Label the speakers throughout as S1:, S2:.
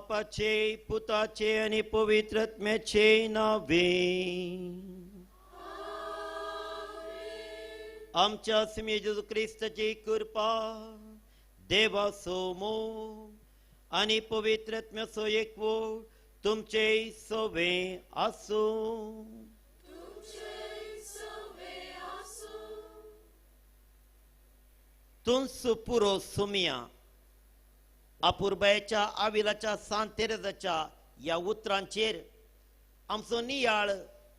S1: बापाचे पुताचे आनी पवित्र आत्म्याचे नावे आमच्या स्वामी जेजू क्रिस्ताची कृपा, देवाचो मोग आनी पवित्र आत्म्याचो एकवट तुमचे सवे आसूं. तुंस पुरो सुमिया अपुरबायेच्या आविलाच्या सांत तेरेजाच्या ह्या उतरांचेर आमचो नियाळ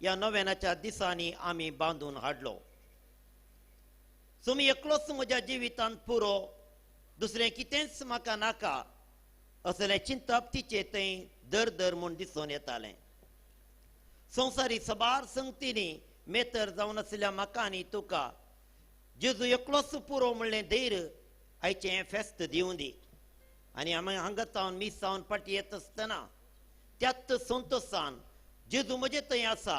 S1: ह्या नव्यानाच्या दिसांनी आमी बांदून हाडलो. तुमी एकलोच म्हज्या जिवितांत पुरो, दुसरें कितेंच म्हाका नाका असलें चिंतप तिचे थंय दर दर म्हूण दिसून येतालें. संवसारी सबार संगतींनी मेतर जावन आशिल्ल्या म्हाका आनी तुका जेजू एकलोच पुरो म्हणलें धैर्य आयचें हें फेस्त दिवं दी. आनी आमी हांगा सावन मीस सावन फाटीं येत आसतना त्याच संतोशान जेजू म्हजे थंय आसा,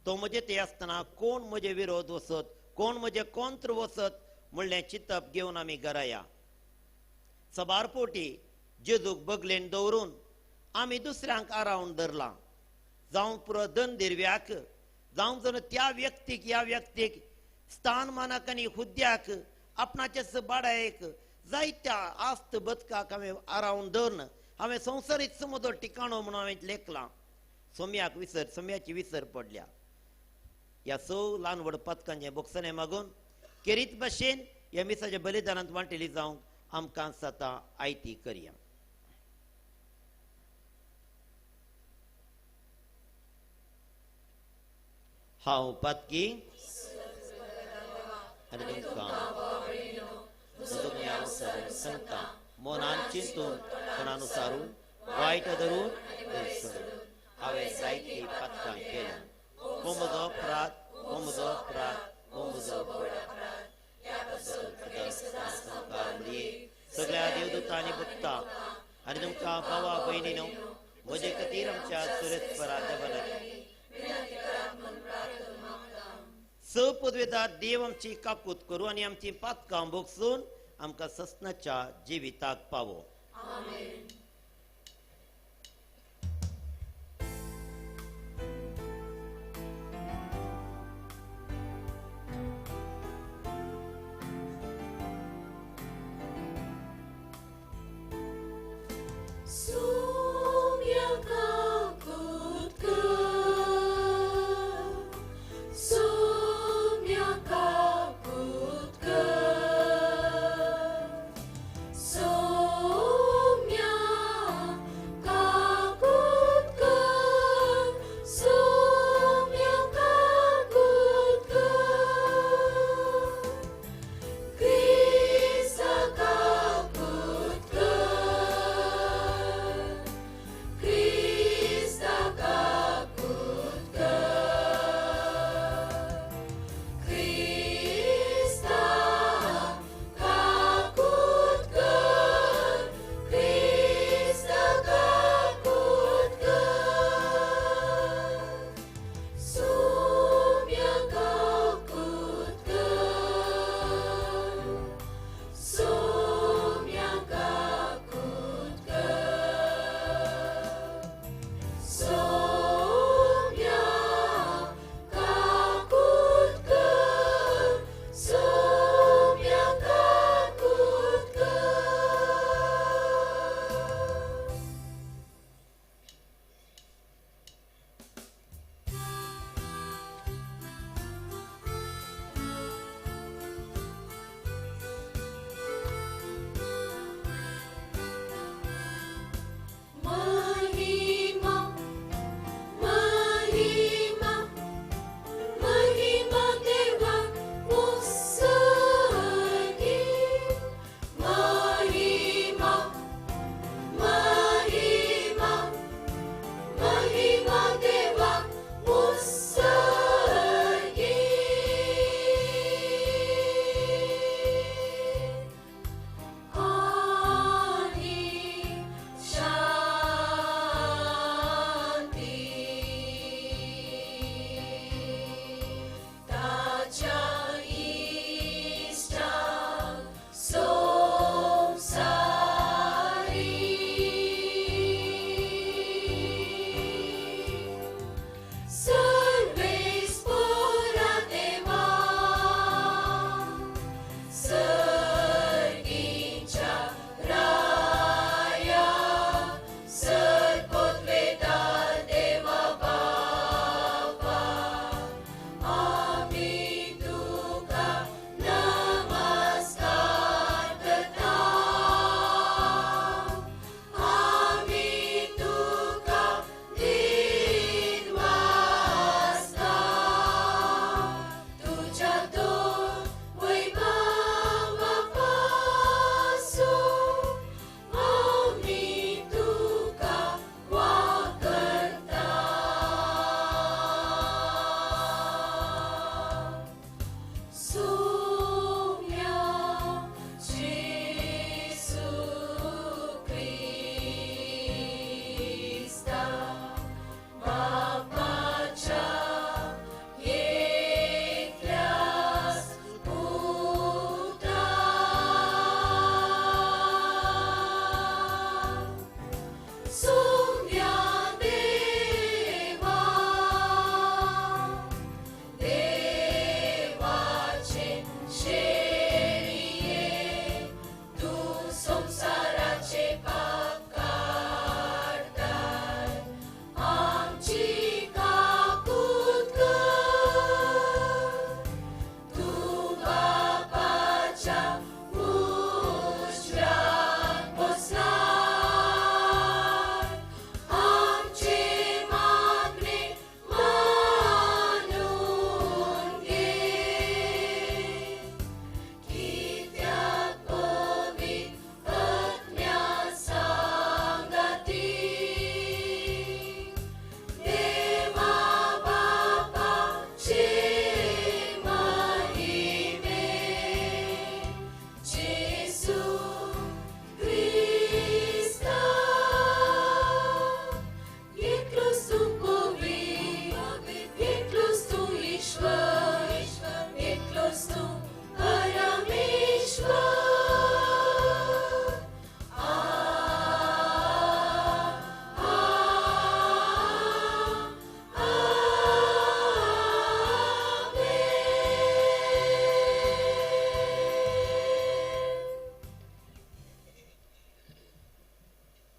S1: तो म्हजे थंय आसतना कोण म्हजे विरोध वचत, कोण म्हजे कोंत्र वचत म्हणलें चिंतप घेवन आमी घरा या. सबार पोटी जेजूक बगलेन दवरून आमी दुसऱ्यांक आरावन धरलां, जावं पुरो दनदिरव्याक, जावं जण त्या व्यक्तीक ह्या व्यक्तीक स्थानमानाक आनी हुद्द्याक आपणाचेच बाडायेक जायत्या आस्त बदकाक हांवें आरावन धरून हांवें संवसारीत म्हजो ठिकाणो म्हणून हांवें लेखलां. सोम्याक विसर, सोम्याची विसर पडल्या. ह्या स ल्हान व्हड पदकांचें बोगसणें मागून केरीत भाशेन ह्या मिसाच्या बलिदानांत वांटेली जावंक आमकां सतां आयती करया. हांव पातकी आनी तुमकां सांगता, मनान चिंतून कोणानुसारून वायट धरून हांवें जायतीं पातकां केल्या. हो म्हजो अपराध, हो म्हजो अपराध, हो म्हजो सगळ्या देवदूतांनी भक्ता आनी तुमकां भावा भयणीनो म्हजे खातीर आमच्या सुरेस्परा देवाक स पदवेदार देव आमची काकूत करूं आनी आमची पातकां भोगसून आमकां ससनाच्या जिविताक पावो.
S2: Sumya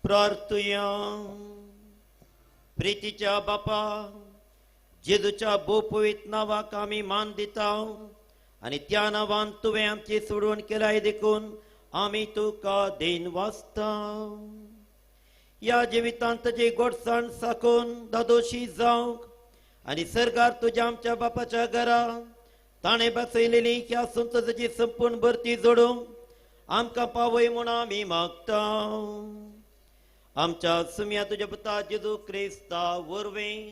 S1: प्रार्थुया. प्रितीच्या बापा, जेजूच्या भोवपवित नांवाक आमी मान दिता आनी त्या नांवान तुवें आमची सोडवण केल्याय देखून आमी तुका देन वाचता. ह्या जिवितांत तुजी गोडसाण साकून दादोशी जावंक आनी सरकार तुज्या आमच्या बापाच्या घरा ताणें बसयलेली ह्या संतोषाची संपूर्ण भरती जोडूंक आमकां पावय म्हूण आमी मागता. आमच्या सुम्या तुज्या पुता जेजू क्रिस्ता वरवीं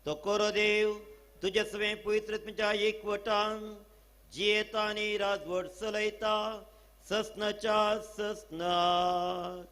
S1: तो कोरो देव तुज्या सवें पवित्र तुमच्या एकवटान जियेता आनी राजवट चलयता ससनाच्या ससनाक.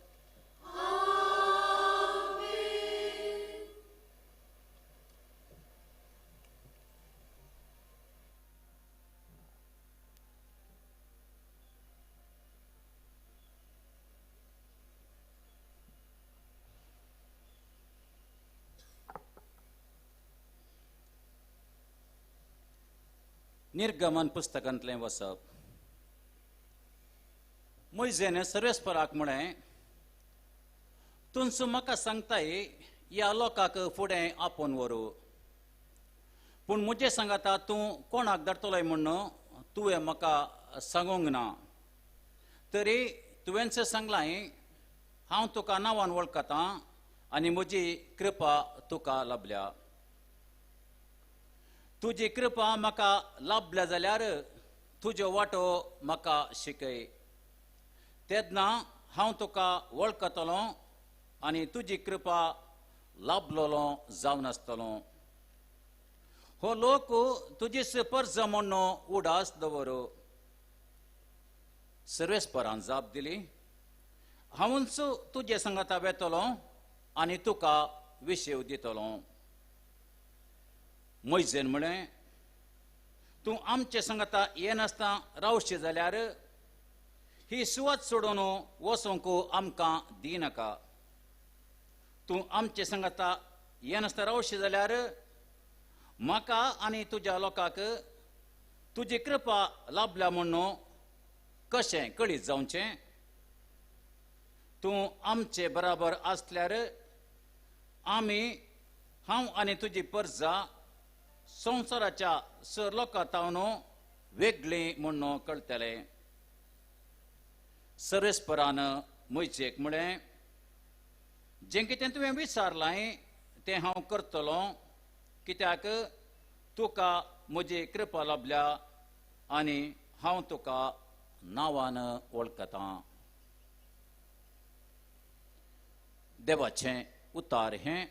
S2: निर्गमन पुस्तकांतलें वसप. मोयजेन सर्वेस्पराक म्हळें, तुमचो म्हाका सांगताय ह्या लोकांक फुडें आपोवन व्हरू, पूण म्हजे सांगाता तूं कोणाक धाडटलोय म्हूण तुवें म्हाका सांगूंक ना. तरी तुवेंच सांगलां हांव तुका नांवान वळखतां आनी म्हजी कृपा तुका लाभल्या. तुजी कृपा म्हाका लाभल्या जाल्यार तुज्यो वाटो म्हाका शिकय, तेन्ना हांव तुका वळखतलो आनी तुजी कृपा लाभलेलो जावन आसतलो. हो लोक तुजीच परज म्हूण उडास दवर. सर्वेस्परान जाप दिली, हांवूच तुजे सांगाता वेतलो आनी तुका विशेव दितलो. मोयजेन म्हळें, तूं आमचे सांगाता येनासतना रावशी जाल्यार ही सुवात सोडून वचूंक आमकां दिनाका. तूं आमचे सांगाता येनासतना रावशी जाल्यार म्हाका आनी तुज्या लोकांक तुजी कृपा लाभल्या म्हूण कशें कळीत जावचें? तूं आमचे बराबर आसल्यार आमी, हांव आनी तुजी परजा संवसाराच्या सर लोकां तावन वेगळी म्हूण कळटलें. सर्वेस्परान मोयजेक म्हळें, जें कितें तुवें विचारलां तें हांव करतलो, कित्याक तुका म्हजी कृपा लाभल्या आनी हांव तुका नांवान वळखतां. देवाचें उतार हें.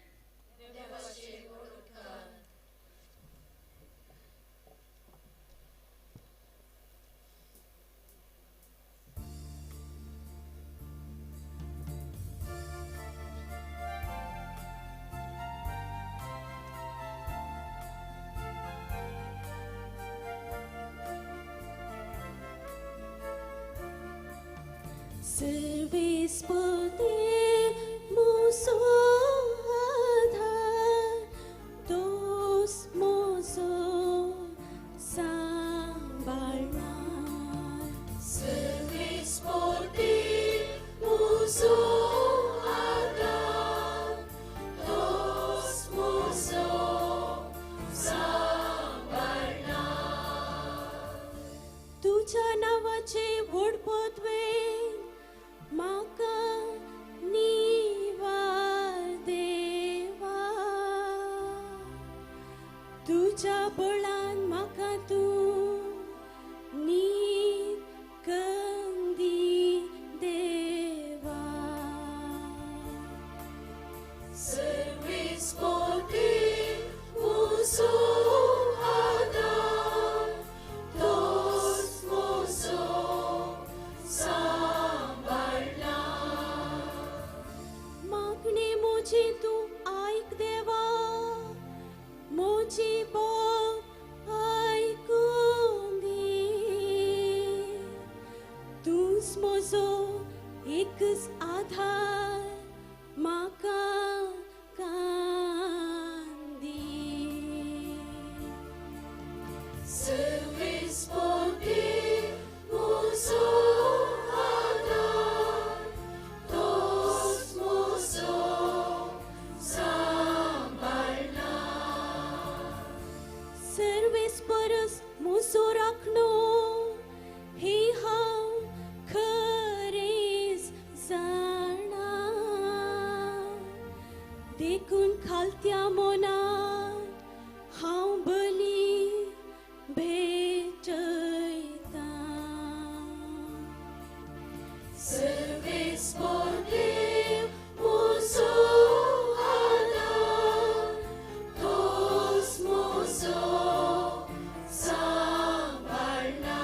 S3: Service muso adhar dos mozo sambarnar.
S4: Service muso adhar dos mozo sambarnar.
S3: तुझ्या नावाचे व्हड पदवे म्हाका निवार देवा, तुज्या बळान म्हाका तूं नीर कंदी देवा.
S4: Service muso adhar dos mozo sambarnar.
S3: मागणे म्हजी तूं आयक देवा, म्हजी बोल आयकून दी. तूंच म्हजो एकच आधार, म्हाका कांदी.
S4: Service muso adhar dos
S3: त्या मनान हांव बली भेटयता.
S4: सर्वेस्पर देव म्हजो आदार, तोच म्हजो सांबाळना.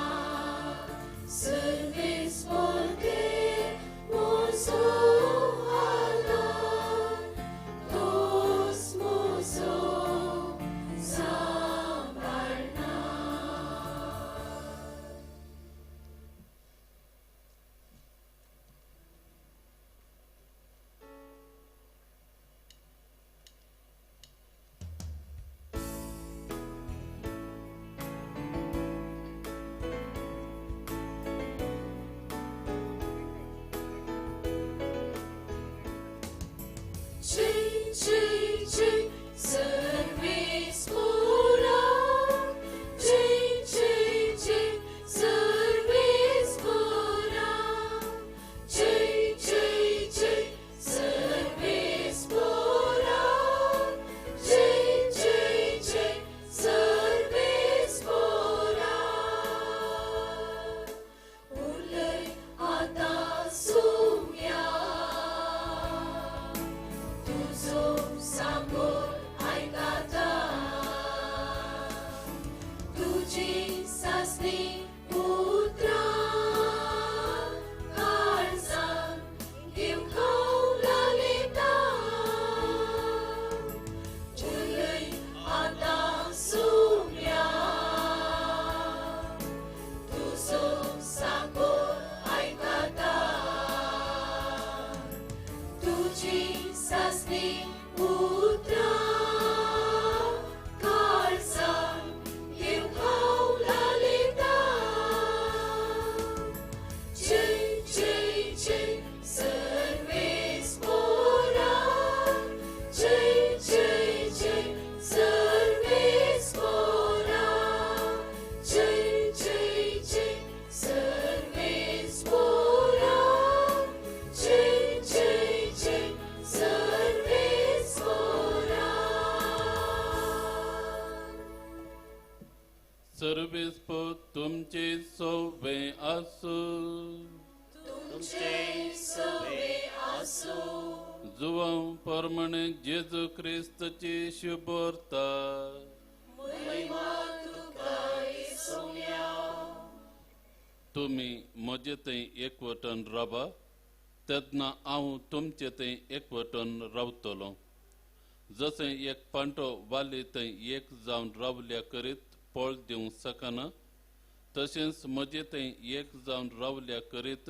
S4: सर्वेस्पर देव म्हजो आदार, तोच म्हजो सांबाळना. जय जय जय सर्वेस्परा, जय जय जय सर्वेस्परा, जय जय जय सर्वेस्परा, जय जय जय सर्वेस्परा. उलय आतां सुम्या, तुजो सांगोर आयकता, तुजी सासणी उतरां काळजान घेवंक हांव लालेता. उलय आतां सुम्या, तुजो सांगोर आयकता, तुजी सासणी उतरां काळजान घेवंक हांव लालेता. जय जय जय सर्वेस्परा, जय जय जय सर्वेस्परा, जय जय जय सर्वेस्परा, जय जय जय सर्वेस्परा.
S5: सर्वेस्पर तुमचे सोवे आसूं.
S4: तुमचे सवे आसूं.
S5: जुवां परमणे जेजू क्रिस्तची शुभोर्ता.
S4: महिमा तुका येसुम्या.
S5: तुमी म्हजे थंय एकवटन रावा, तेन्ना हांव तुमचे थंय एकवटन रावतलो. जशें एक पांटो वाली थंय एक जावन रावल्या करीत फळ दिवंक शकना, तशेंच म्हजे थंय एक जावन रावल्या करीत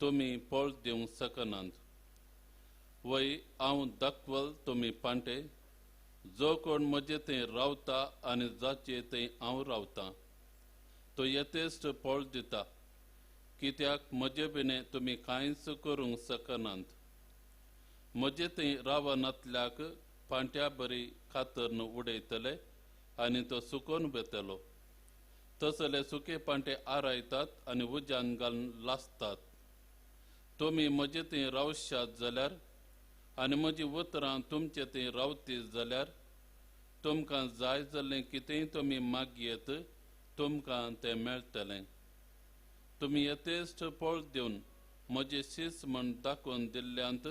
S5: तुमी फळ दिवंक शकनात. वय हांव दाखवल तुमी पांटे, जो कोण म्हजे थंय रावता आनी जाचे थंय हांव रावता तो यथेश्ट फळ दिता, कित्याक म्हजे बिणे तुमी कांयच करूंक शकनात. म्हजे थंय रावनातल्याक पांट्या बरी कातरून उडयतले आनी तो सुकोवन वेतलो. तसले सुके पांटे आरायतात आनी उज्यान घालून लासतात. तुमी म्हजे थंय रावशात जाल्यार आनी म्हजी उतरां तुमचे थंय रावतीत जाल्यार तुमकां जाय जाल्लें कितेंय तुमी मागयेत, तुमकां तें मेळटलें. तुमी यथेश्ट फळ दिवन म्हजे शीस म्हण दाखोवन दिल्ल्यांत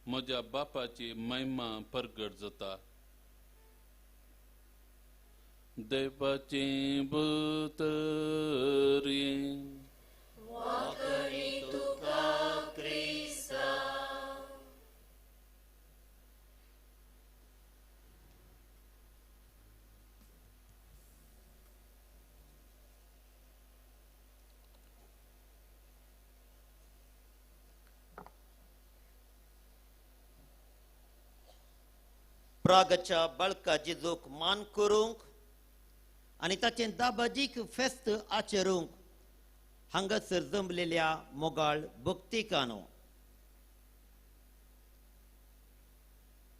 S5: म्हज्या बापाची महिमा परगट जाता. देवाचें उतर.
S4: वाकडी तुका क्रिस्ता.
S1: प्रागच्या बाळका जेजूक मान करूंक आनी ताचें दाबाजीक फेस्त आचरूंक हांगासर जमलेल्या मोगाळ भक्तिकानो,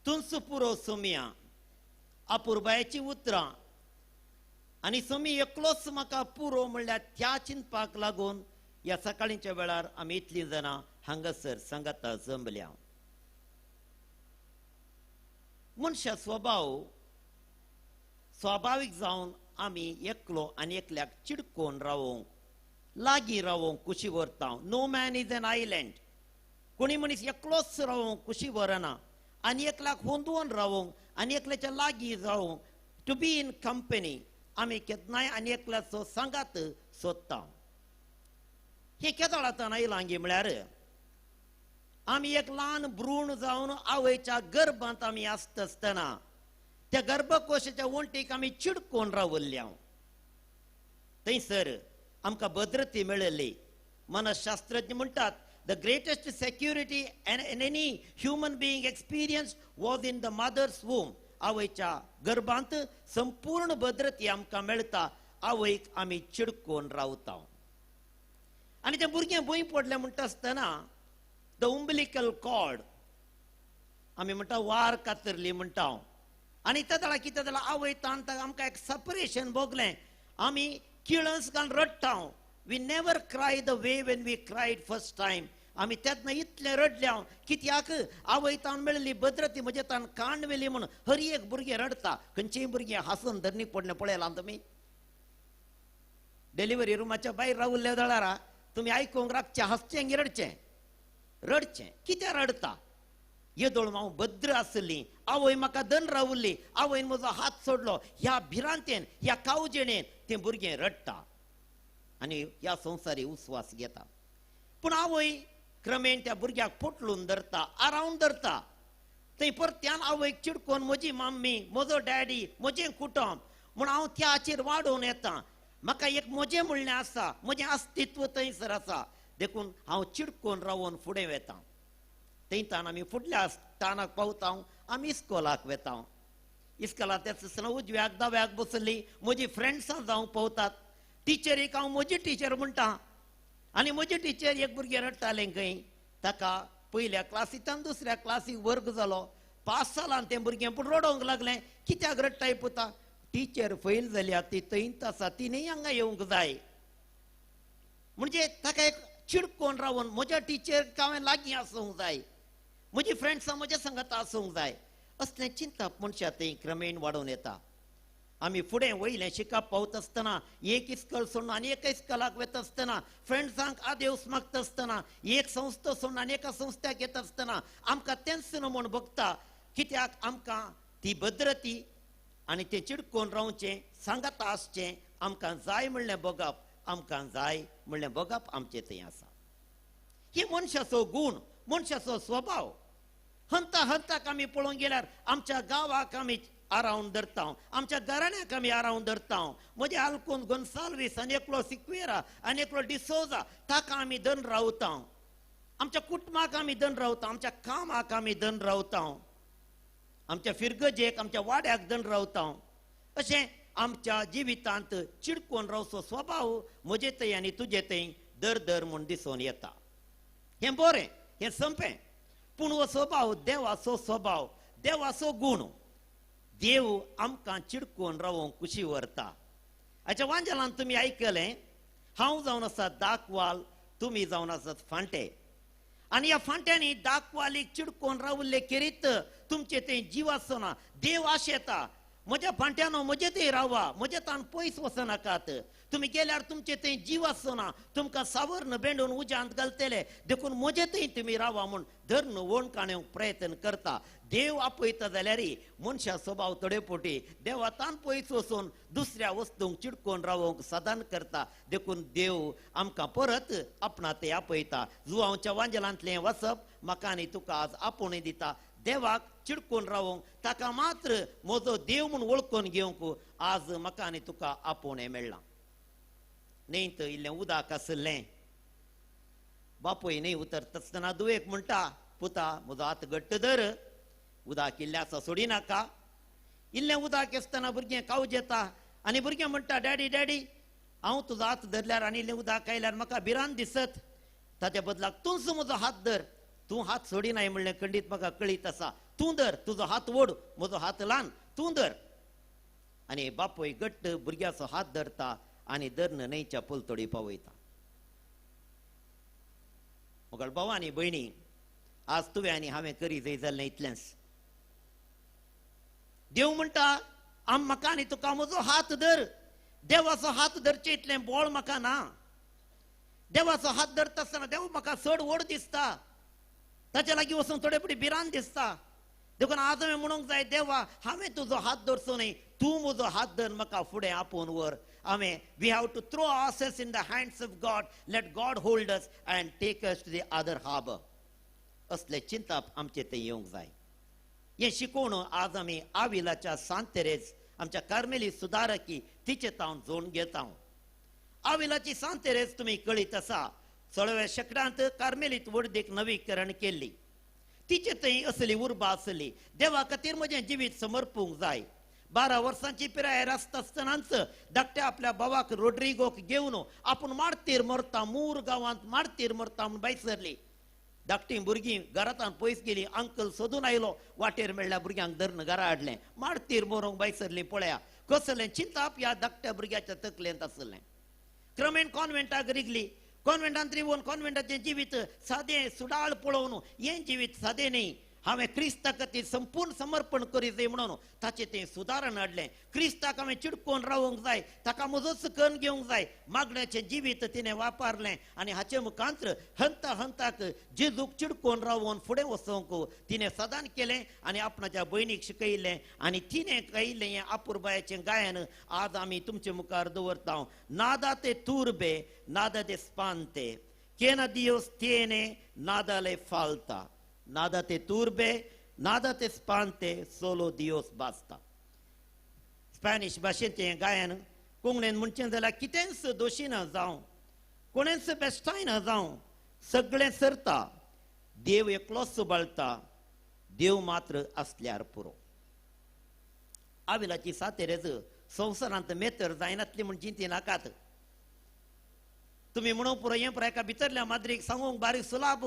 S1: तुंच पुरो सोमिया अपुरबायेचीं उतरां आनी सोमी एकलोच म्हाका पुरो म्हणल्यार त्या चिंतपाक लागून ह्या सकाळींच्या वेळार आमी इतलीं जाणां हांगासर सांगाता जमल्या. मनशा स्वभाव स्वाभावीक जावन आमी एकलो आनी एकल्याक चिडकोवन रावोंक, लागीं रावोंक कुशी व्हरता. No man is an island. कोणी मनीस एकलोच रावोंक कुशी व्हरना, आनी एकल्याक होंदोवन रावोंक आनी एकल्याच्या लागीं रावोंक, टू बी इन कंपनी, आमी केन्नाय आनी एकल्याचो सांगात सोदता. हें केदळ आतां आयलां गी म्हळ्यार आमी एक ल्हान भ्रूण जावन आवयच्या गर्भांत आमी आसता आसतना त्या गर्भकोशाच्या वण्टीक आमी चिडकोवन रावल्ल्या. थंयसर आमकां भद्रती मेळिल्ली. मनशास्त्रज्ञ म्हणटात the greatest security in any human being experience was in the mother's womb. आवयच्या गर्भांत संपूर्ण भद्रती आमकां मेळटा. आवयक आमी चिडकोवन रावता. आनी तें भुरगें भूंय पडलें म्हणटा आसतना the umbilical cord आमी म्हणटा, वार कातरली म्हणटा. आनी तेदळा कितें जाल्यार आवय ताण आमकां एक सेपरेशन भोगलें. आमी किळस घालून रडटा. We never cry the way when we cried first time. आमी तेन्ना इतलें रडल्या कित्याक आवय ताण मेळ्ळी भद्रती म्हजे ताण कांड व्हेली म्हूण हर एक भुरगें रडटा. खंयचेय भुरगें हांसून धरणीक पडलें पळयलां तुमी? डिलिव्हरी रुमाच्या भायर रावल्ल्या जाल्यार तुमी आयकूंक राखचें, हांसचें, रडचें रडचें. कित्याक रडटा? येदोळ हांव भद्र आसली, आवय म्हाका दन रावली, आवयन म्हजो हात सोडलो, ह्या भिरांतेन ह्या कावजेणेन तें भुरगें रडटा आनी ह्या संवसारी उस्वास घेता. पूण आवय क्रमेण त्या भुरग्याक पोटलून धरता, आरावन धरता. थंय परत्यान आवयक चिडकोन म्हजी मम्मी, म्हजो डॅडी, म्हजें कुटुंब म्हूण हांव त्याचेर वाडोवन येता. म्हाका एक म्हजें म्हणलें आसा, म्हजें अस्तित्व थंयसर आसा, देखून हांव चिडकोन रावोन फुडें वेता. थंयतान आमी फुडल्या स्थानाक पावता, आमी इस्कोलाक वेता. इस्कोलाक तेच आसतना उजव्याक दाव्याक बसली म्हजी फ्रेंड्सां जावंक पावतात. टिचरीक हांव म्हजी टिचर म्हणटा आनी म्हजी टिचर एक भुरगें रडटालें खंय, ताका पयल्या क्लासींतल्यान दुसऱ्या क्लासीक वर्ग जालो, पास जालां तें भुरगें, पूण रडोवंक लागलें. कित्याक रडटाय पुता? टिचर फैल जाल्या, ती थंयच आसा, तिणें हांगा येवंक जाय. म्हणजे ताका एक चिडकोन रावन म्हज्या टिचर हांवें लागीं आसूंक जाय, म्हजी फ्रेंड्सां म्हज्या सांगाता आसूंक जाय, असलें चिंतप मनशा थंय क्रमेण वाडोवन येता. आमी फुडें वयलें शिकप पावता आसतना एक इस्कॉल सोडून आनी एका इस्कॉलाक वता आसतना, फ्रेंड्सांक आदेवस मागता आसतना, एक संस्था सोडून आनी एका संस्थ्याक येता आसतना आमकां तेंच न्हू म्हूण भोगता. कित्याक आमकां ती भद्रती आनी तें चिडकोन रावचें, सांगाता आसचें, आमकां जाय म्हणलें भोगप, आमकां जाय म्हणलें भोगप आमचें थंय आसा. ही मनशाचो गूण, मनशाचो स्वभाव. हंता हंताक आमी पळोवंक गेल्यार आमच्या गांवाक आमी आरावन धरता, आमच्या घराण्याक आमी आरावन धरता. म्हजे आलकोन गोन्साल्वीस आनी एकलो सिक्वेरा आनी एकलो डिसोजा, ताका आमी दन रावता. आमच्या कुटुंबाक आमी दन रावता, आमच्या कामाक आमी दन रावता, आमच्या फिरगजेक, आमच्या वाड्याक दन रावता. अशें आमच्या जिवितांत चिडकोन रावचो स्वभाव म्हजे थंय आनी तुजे थंय दर दर म्हूण दिसून येता. हें बरें, हें संपें, पूण हो स्वभाव देवाचो स्वभाव, देवाचो गूण. देव आमकां चिडकोन रावोंक कुशी व्हरता. हाच्या वांजेलान तुमी आयकलें, हांव जावन आसा दाखवाल, तुमी जावन आसात फांटे. आनी ह्या फांट्यांनी दाखवालीक चिडकोन रावल्ले खेरीत तुमचे थंय जीव आसना. देव आशेता म्हज्या फांट्यानो म्हजे थंय रावा, म्हजे तान पयस वचनाकात. तुमी गेल्यार तुमचे थंय जीव आसना, तुमकां सावर्ण बेंडून उज्यांत घालतले, देखून म्हजे थंय तुमी रावा म्हूण धरून वणकाणेवंक प्रयत्न करता. देव आपयता जाल्यार मनशा स्वभाव थोडे पोटी देवा तान पयस वचून दुसऱ्या वस्तूंक चिडकोन रावोवंक साधन करता. देखून देव आमकां परत आपणा ते आपयता. जुवांच्या वांजेलांतलें वचप म्हाका आनी तुका आज आपोवणें दिता. देवाक चिडकोन रावोवंक, ताका मात्र म्हजो देव म्हूण वळखून घेवंक आज म्हाका आनी तुका आपोवणें मेळ्ळां. न्हंयत इल्लें उदक आसलें, बापूय न्हंय उतरता आसतना दुवेक म्हणटा, पुता म्हजो हात घट्ट धर, उदक इल्लें आसा सोडिनाका. इल्लें उदक आसतना भुरगें कावज येता आनी भुरगें म्हणटा, डॅडी डॅडी हांव तुजो हात धरल्यार आनी इल्लें उदक आयल्यार म्हाका भिरांत दिसत, ताच्या बदलाक तूंच म्हजो हात धर, तूं हात सोडिनाय म्हणलें खंडीत म्हाका कळीत आसा, तूं धर, तुजो हात ओड, म्हजो हात ल्हान, तूं धर. आनी बापूय घट्ट भुरग्याचो हात धरता आनी धरून न्हंयच्या पलतडी पावयता. मगळ भाव आनी भयणी, आज तुवें आनी हांवें करी जाय जाल्लें इतलेंच. देव म्हणटा आम म्हाका आनी तुका म्हजो हात धर. देवाचो हात धरचें इतलें बोळ म्हाका ना. देवाचो हात धरता आसतना देव म्हाका चड व्हड दिसता, ताच्या लागीं वचून थोडे फुडें भिरांत दिसता. देखून आज हांवें म्हणूंक जाय, देवा हांवें तुजो हात धरचो न्हय, तूं म्हजो हात धर, म्हाका फुडें आपोवन व्हर. हांवें we have to throw ourselves in the hands of God, let God hold us and take us to the other harbour. असलें चिंतप आमचें थंय येवंक जाय. हें शिकोवण आज आमी आविलाच्या सांत तेरेज आमच्या कार्मेली सुदारकी तिचे तावन जोडून घेता. आविलाची सांत तेरेज तुमी कळीत आसा, 16व्या शेंकड्यांत कार्मेलीत व्हडदीक नवीकरण केल्ली. तिचे थंय असली उर्बा आसली, देवा खातीर म्हजें जिवीत समर्पूंक जाय. 12 वर्सांची पिरायेर आसता आसतनाच धाकट्या आपल्या भावाक रोड्रिगोक घेवन आपूण मार्तीर मरता, मूर गांवांत मार्तीर मरता म्हूण भायर सरली. धाकटीं भुरगीं घरांत पयस गेली, अंकल सोदून आयलो, वाटेर मेळ्ळ्या भुरग्यांक धरून घरा हाडलें. मार्तीर मरूंक भायर सरली. पळया कसलें चिंताप ह्या धाकट्या भुरग्याच्या तकलेंत आसलें. क्रमेण कॉन्वेंटाक रिगली. कॉन्वेंटांत रिवून कॉन्वेंटाचें जिवीत सादें सुडाळ पळोवन हें जिवीत सादें न्ही, हांवें क्रिस्ता खातीर संपूर्ण समर्पण करीत जाय म्हणून ताचें तें सुदारण हाडलें. क्रिस्ताक हांवें चिडकोवन रावंक जाय, ताका म्हजोच करून घेवंक जाय. मागण्याचें जिवीत तिणें वापरलें आनी हाचे मुखांत्र हंता हंताक जेजूक चिडकोवन रावून फुडें वचोंक तिणें सदान केलें आनी आपणाच्या भयणीक शिकयलें. आनी तिणें गायिल्लें हें आपुरबायाचें गायन आज आमी तुमचे मुखार दवरता. नादा ते तुर्बे नादा ते स्पांते केना दियोस तेने नादा ले फालता, नादा ते तुर्बे नादा ते स्पांते सोलो दियोस बासता. स्पॅनिश भाशेंत हें गायन कोंकणीन म्हणचें जाल्यार कितेंच दोशी ना जावं, कोणेंच बेश्टाय ना जावं, सगळें सरता, देव एकलोच सुबाळता, देव मात्र आसल्यार पुरो. आविलाची सातेरेज संवसारांत मेतर जायनातली म्हूण चिंती नाकात. तुमी म्हणूंक पुरो हें पुरो एका भितरल्या माद्रीक सांगूंक बारीक सुलाब,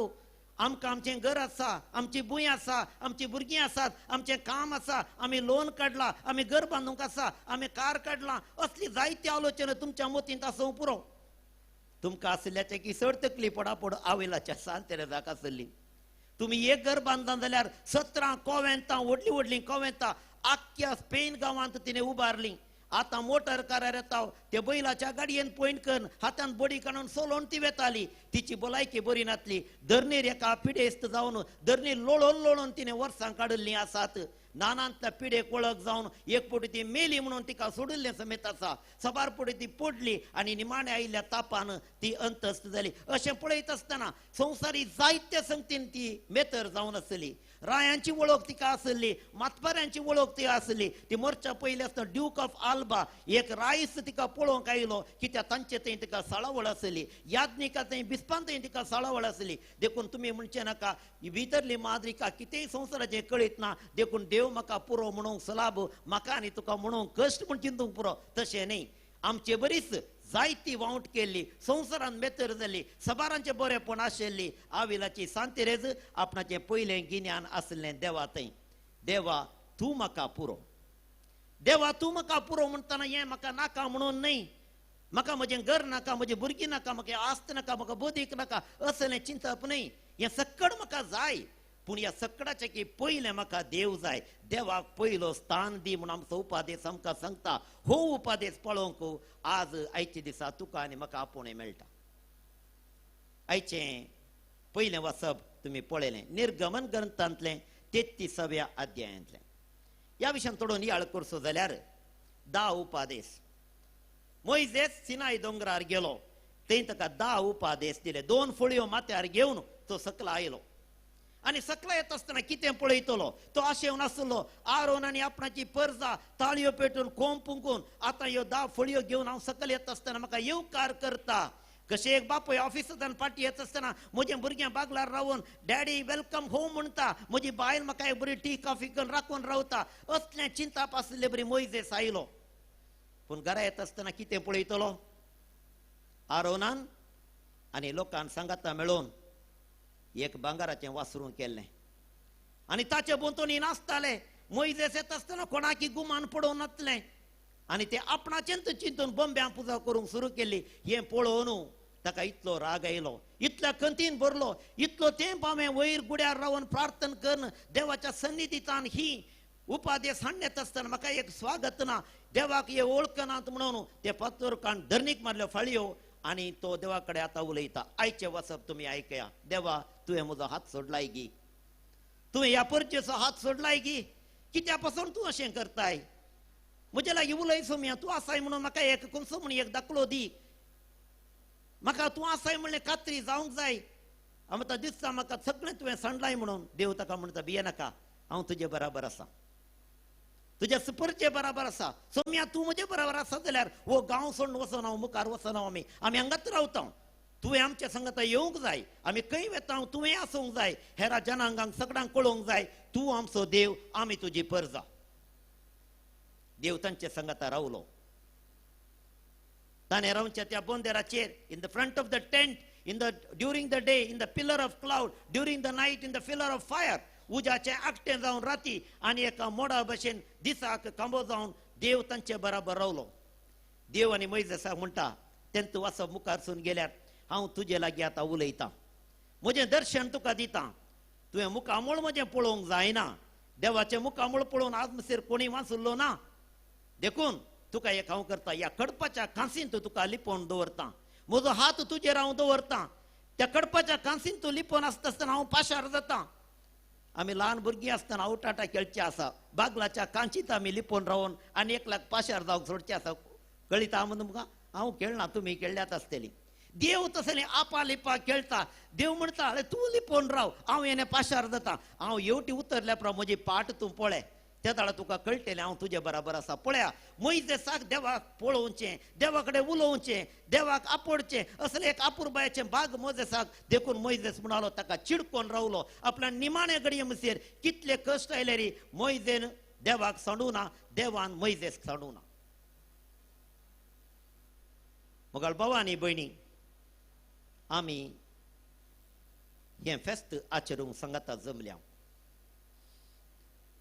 S1: आमकां आमचें घर आसा, आमची भूंय आसा, आमची भुरगीं आसात, आमचें काम आसा, आमी लोन काडलां, आमी घर बांदूंक आसा, आमी कार काडलां, असली जायती आलोचना तुमच्या मतींत आसूंक पुरो. तुमकां आशिल्ल्याचें की चड तकली पडापड आविलाच्या सांत तेरेजाक आसली. तुमी एक घर बांदता जाल्यार 17 कोवेंतां, व्हडलीं व्हडलीं कोवेंतां आख्ख्या स्पेन गांवांत तिणें उबारलीं. आतां मोटर कारार येता ते बैलाच्या गाडयेन पॉयंट करून हातान बडी काडून सोलोवन ती वेताली. तिची भलायकी बरी नासली. धरणीर एका पिडेस्त जावन धरणीर लोळोन लोळोन तिणें वर्सां काडिल्लीं आसात. नानांतल्या पिडेक वळख जावन एक फावटी ती मेली म्हणून तिका सोडिल्लें समेत आसा. सबार फावटी ती पडली आनी निमाणें आयिल्ल्या तापान ती अंतस्थ जाली. अशें पळयत आसतना संवसारी जायत्या संगतीन ती मेतर जावन आसली. रायांची वळख तिका आसली, मातपाऱ्यांची वळख ती आसली. ती मोर्चा पयली आसतना ड्यूक ऑफ आल्बा एक रायस तिका पळोवंक आयलो कित्याक तांचे थंय तिका साळावळ आसली, याज्ञिका थंय बिस्पान थंय तिका साळावळ आसली. देखून तुमी म्हणचें नाका भितरली माद्रिका कितेंय संवसाराचें कळीत ना, देखून देव म्हाका पुरो म्हणूंक सलाब, म्हाका आनी तुका म्हणूंक कश्ट म्हूण चिंतूंक पुरो, तशें न्ही. आमचे बरीच जायती वावट केल्ली, संवसारान मेतर जाली, सबारांचें बरेंपण आशिल्ली. आविलाची सांतेरेज आपणाचें पयलें गिन्यान आसलें देवा थंय. देवा तूं म्हाका पुरो, देवा तूं म्हाका पुरो म्हणटना हें म्हाका नाका म्हणून न्हय, म्हाका म्हजें घर नाका, म्हजी भुरगीं नाका, म्हाका आस्त नाका, म्हाका बदीक नाका, असलें चिंतप न्हय. हें सक्कड म्हाका जाय, पूण ह्या सक्कडाचें की पयलें म्हाका देव जाय. देवाक पयलो स्थान दी म्हूण आमचो उपादेस आमकां सांगता. हो उपादेस पळोवंक आज आयच्या दिसा तुका आनी म्हाका आपोवणें मेळटा. आयचें पयलें वाचप तुमी पळयलें निर्गमन ग्रंथांतलें 33व्या अध्यायांतलें. ह्या विशयान थोडो नियाळ करचो जाल्यार 10 उपादेस. मोयजेस सिनाय दोंगरार गेलो, थंय ताका 10 उपादेस दिले. 2 फळयो माथ्यार घेवन तो सकला आयलो आनी सकला येता आसतना कितें पळयतलो तो आशेवन आसलो. आरोन आनी आपणाची परजा ताळयो पेटून कोंब पुंकून आतां ह्यो 10 फळयो घेवन हांव सकल येता आसतना म्हाका येवकार करता. कशें एक बापूय ऑफिसांतल्यान फाटीं येता आसतना म्हजें भुरगें बागलार रावन डॅडी welcome home म्हणटा, म्हजी बायल म्हाका एक बरी टी कॉफी करून राखून रावता, असलें चिंताप आसले बरी मोयजेस आयलो. पूण घरा येता आसतना कितें पळयतलो? आरोनान आनी लोकांक सांगाता मेळोवन एक भांगराचें वासरून केल्लें आनी ताचे भोंवतणी नाचताले. मोयजेस येता आसतना कोणाकी गुमान पडोवन नासलें आनी ते आपणाचेंच चिंतून बॉम्ब्यां पुजा करूंक सुरू केली. हें पळोवन ताका इतलो राग आयलो, इतल्या खंतीन भरलो, इतलो तेंप हांवें वयर गुड्यार रावन प्रार्थना करून देवाच्या सन्निधितान ही उपादेश हाडण्यात आसतना म्हाका एक स्वागत ना, देवाक हे वळखनात म्हणून ते फातोरकान धरणीक मारल्यो फाळयो आनी तो देवा कडेन आतां उलयता. आयचें वाचप तुमी आयकया. देवा तुवें म्हजो हात सोडलाय गी, तुवें ह्या परचेचो हात सोडलाय गी, कित्या पासून तूं अशें करताय? म्हजे लागीं उलय सोम्या, तूं आसाय म्हणून म्हाका एक खंयचो म्हूण एक दाखलो दी, म्हाका तूं आसाय म्हणलें खात्री जावंक जाय. हांव आतां दिसता म्हाका सगळें तुवें सांडलाय म्हणून. देव ताका म्हणटा भियेनाका, हांव तुजे बराबर आसा, तुज्या सुपरचे बराबर आसा. सोम्या तूं म्हजे बराबर आसा जाल्यार हो गांव सोडून वचना, हांव मुखार वचना, आमी आमी हांगाच रावता. तुवें आमच्या संगता येवंक जाय, आमी खंय वेता तुवें आसूंक जाय, हेरा जनांगांक सगळ्यांक कळोवंक जाय तूं आमचो देव, आमी तुजी परजा. देव तांचे संगता रावलो. ताणें रावच्या त्या बोंदेराचेर in the front of the tent, in the during the day in the pillar of cloud, during the night in the pillar of fire. उज्याचें आकटें जावन राती आनी एका मोडा भशेन दिसाक खांबो जावन देव तांचे बराबर रावलो. देव आनी मोयजेसाक म्हणटा तेंत वाचप मुखारसून गेल्यार हांव तुजे लागीं आतां उलयतां, म्हजें दर्शन तुका दितां. तुवें मुखामूळ म्हजें पळोवंक जायना, देवाचें मुखामूळ पळोवन आज मसर कोणी वाचुल्लो ना, देखून तुका एक हांव करता, ह्या कडपाच्या कांसींत तुका लिपोवन दवरतां, म्हजो हात तुजेर हांव दवरतां, त्या कडपाच्या कांसींत तूं लिपोवन आसता आसतना हांव पाशार जाता. आमी ल्हान भुरगीं आसतना आवटाटा खेळचे आसा, बागलाच्या कांचीत आमी लिपोवन रावन आनी एक लाख पाशार जावंक सोडचे आसा. कळिता म्हण तुमकां? हांव खेळना, तुमी खेळ्ळ्यात आसतली. देव तसलें आपा लिपा खेळटा. देव म्हणटा अरे तूं लिपोवन राव, हांव येणे पाशार जाता, हांव येवटी उतरल्या उपरांत म्हजी पाट तूं पळय, त्या वेळार तुका कळटलें हांव तुजे बराबर आसा. पळया मोयजेसाक देवाक पळोवचें, देवा कडेन उलोवचें, देवाक आपोडचें असलें एक आपुरबायाचें भाग मोजेसाक. देखून मोयजेस म्हणालो ताका चिडकोन रावलो. आपल्या निमाणे घडये म्हणसर कितले कश्ट आयले री मोयजेन देवाक सांडूं ना, देवान मोयजेस सांडूं ना. मोगाळ भाव आनी भयणी, आमी हें फेस्त आचरूंक सांगाता जमल्या.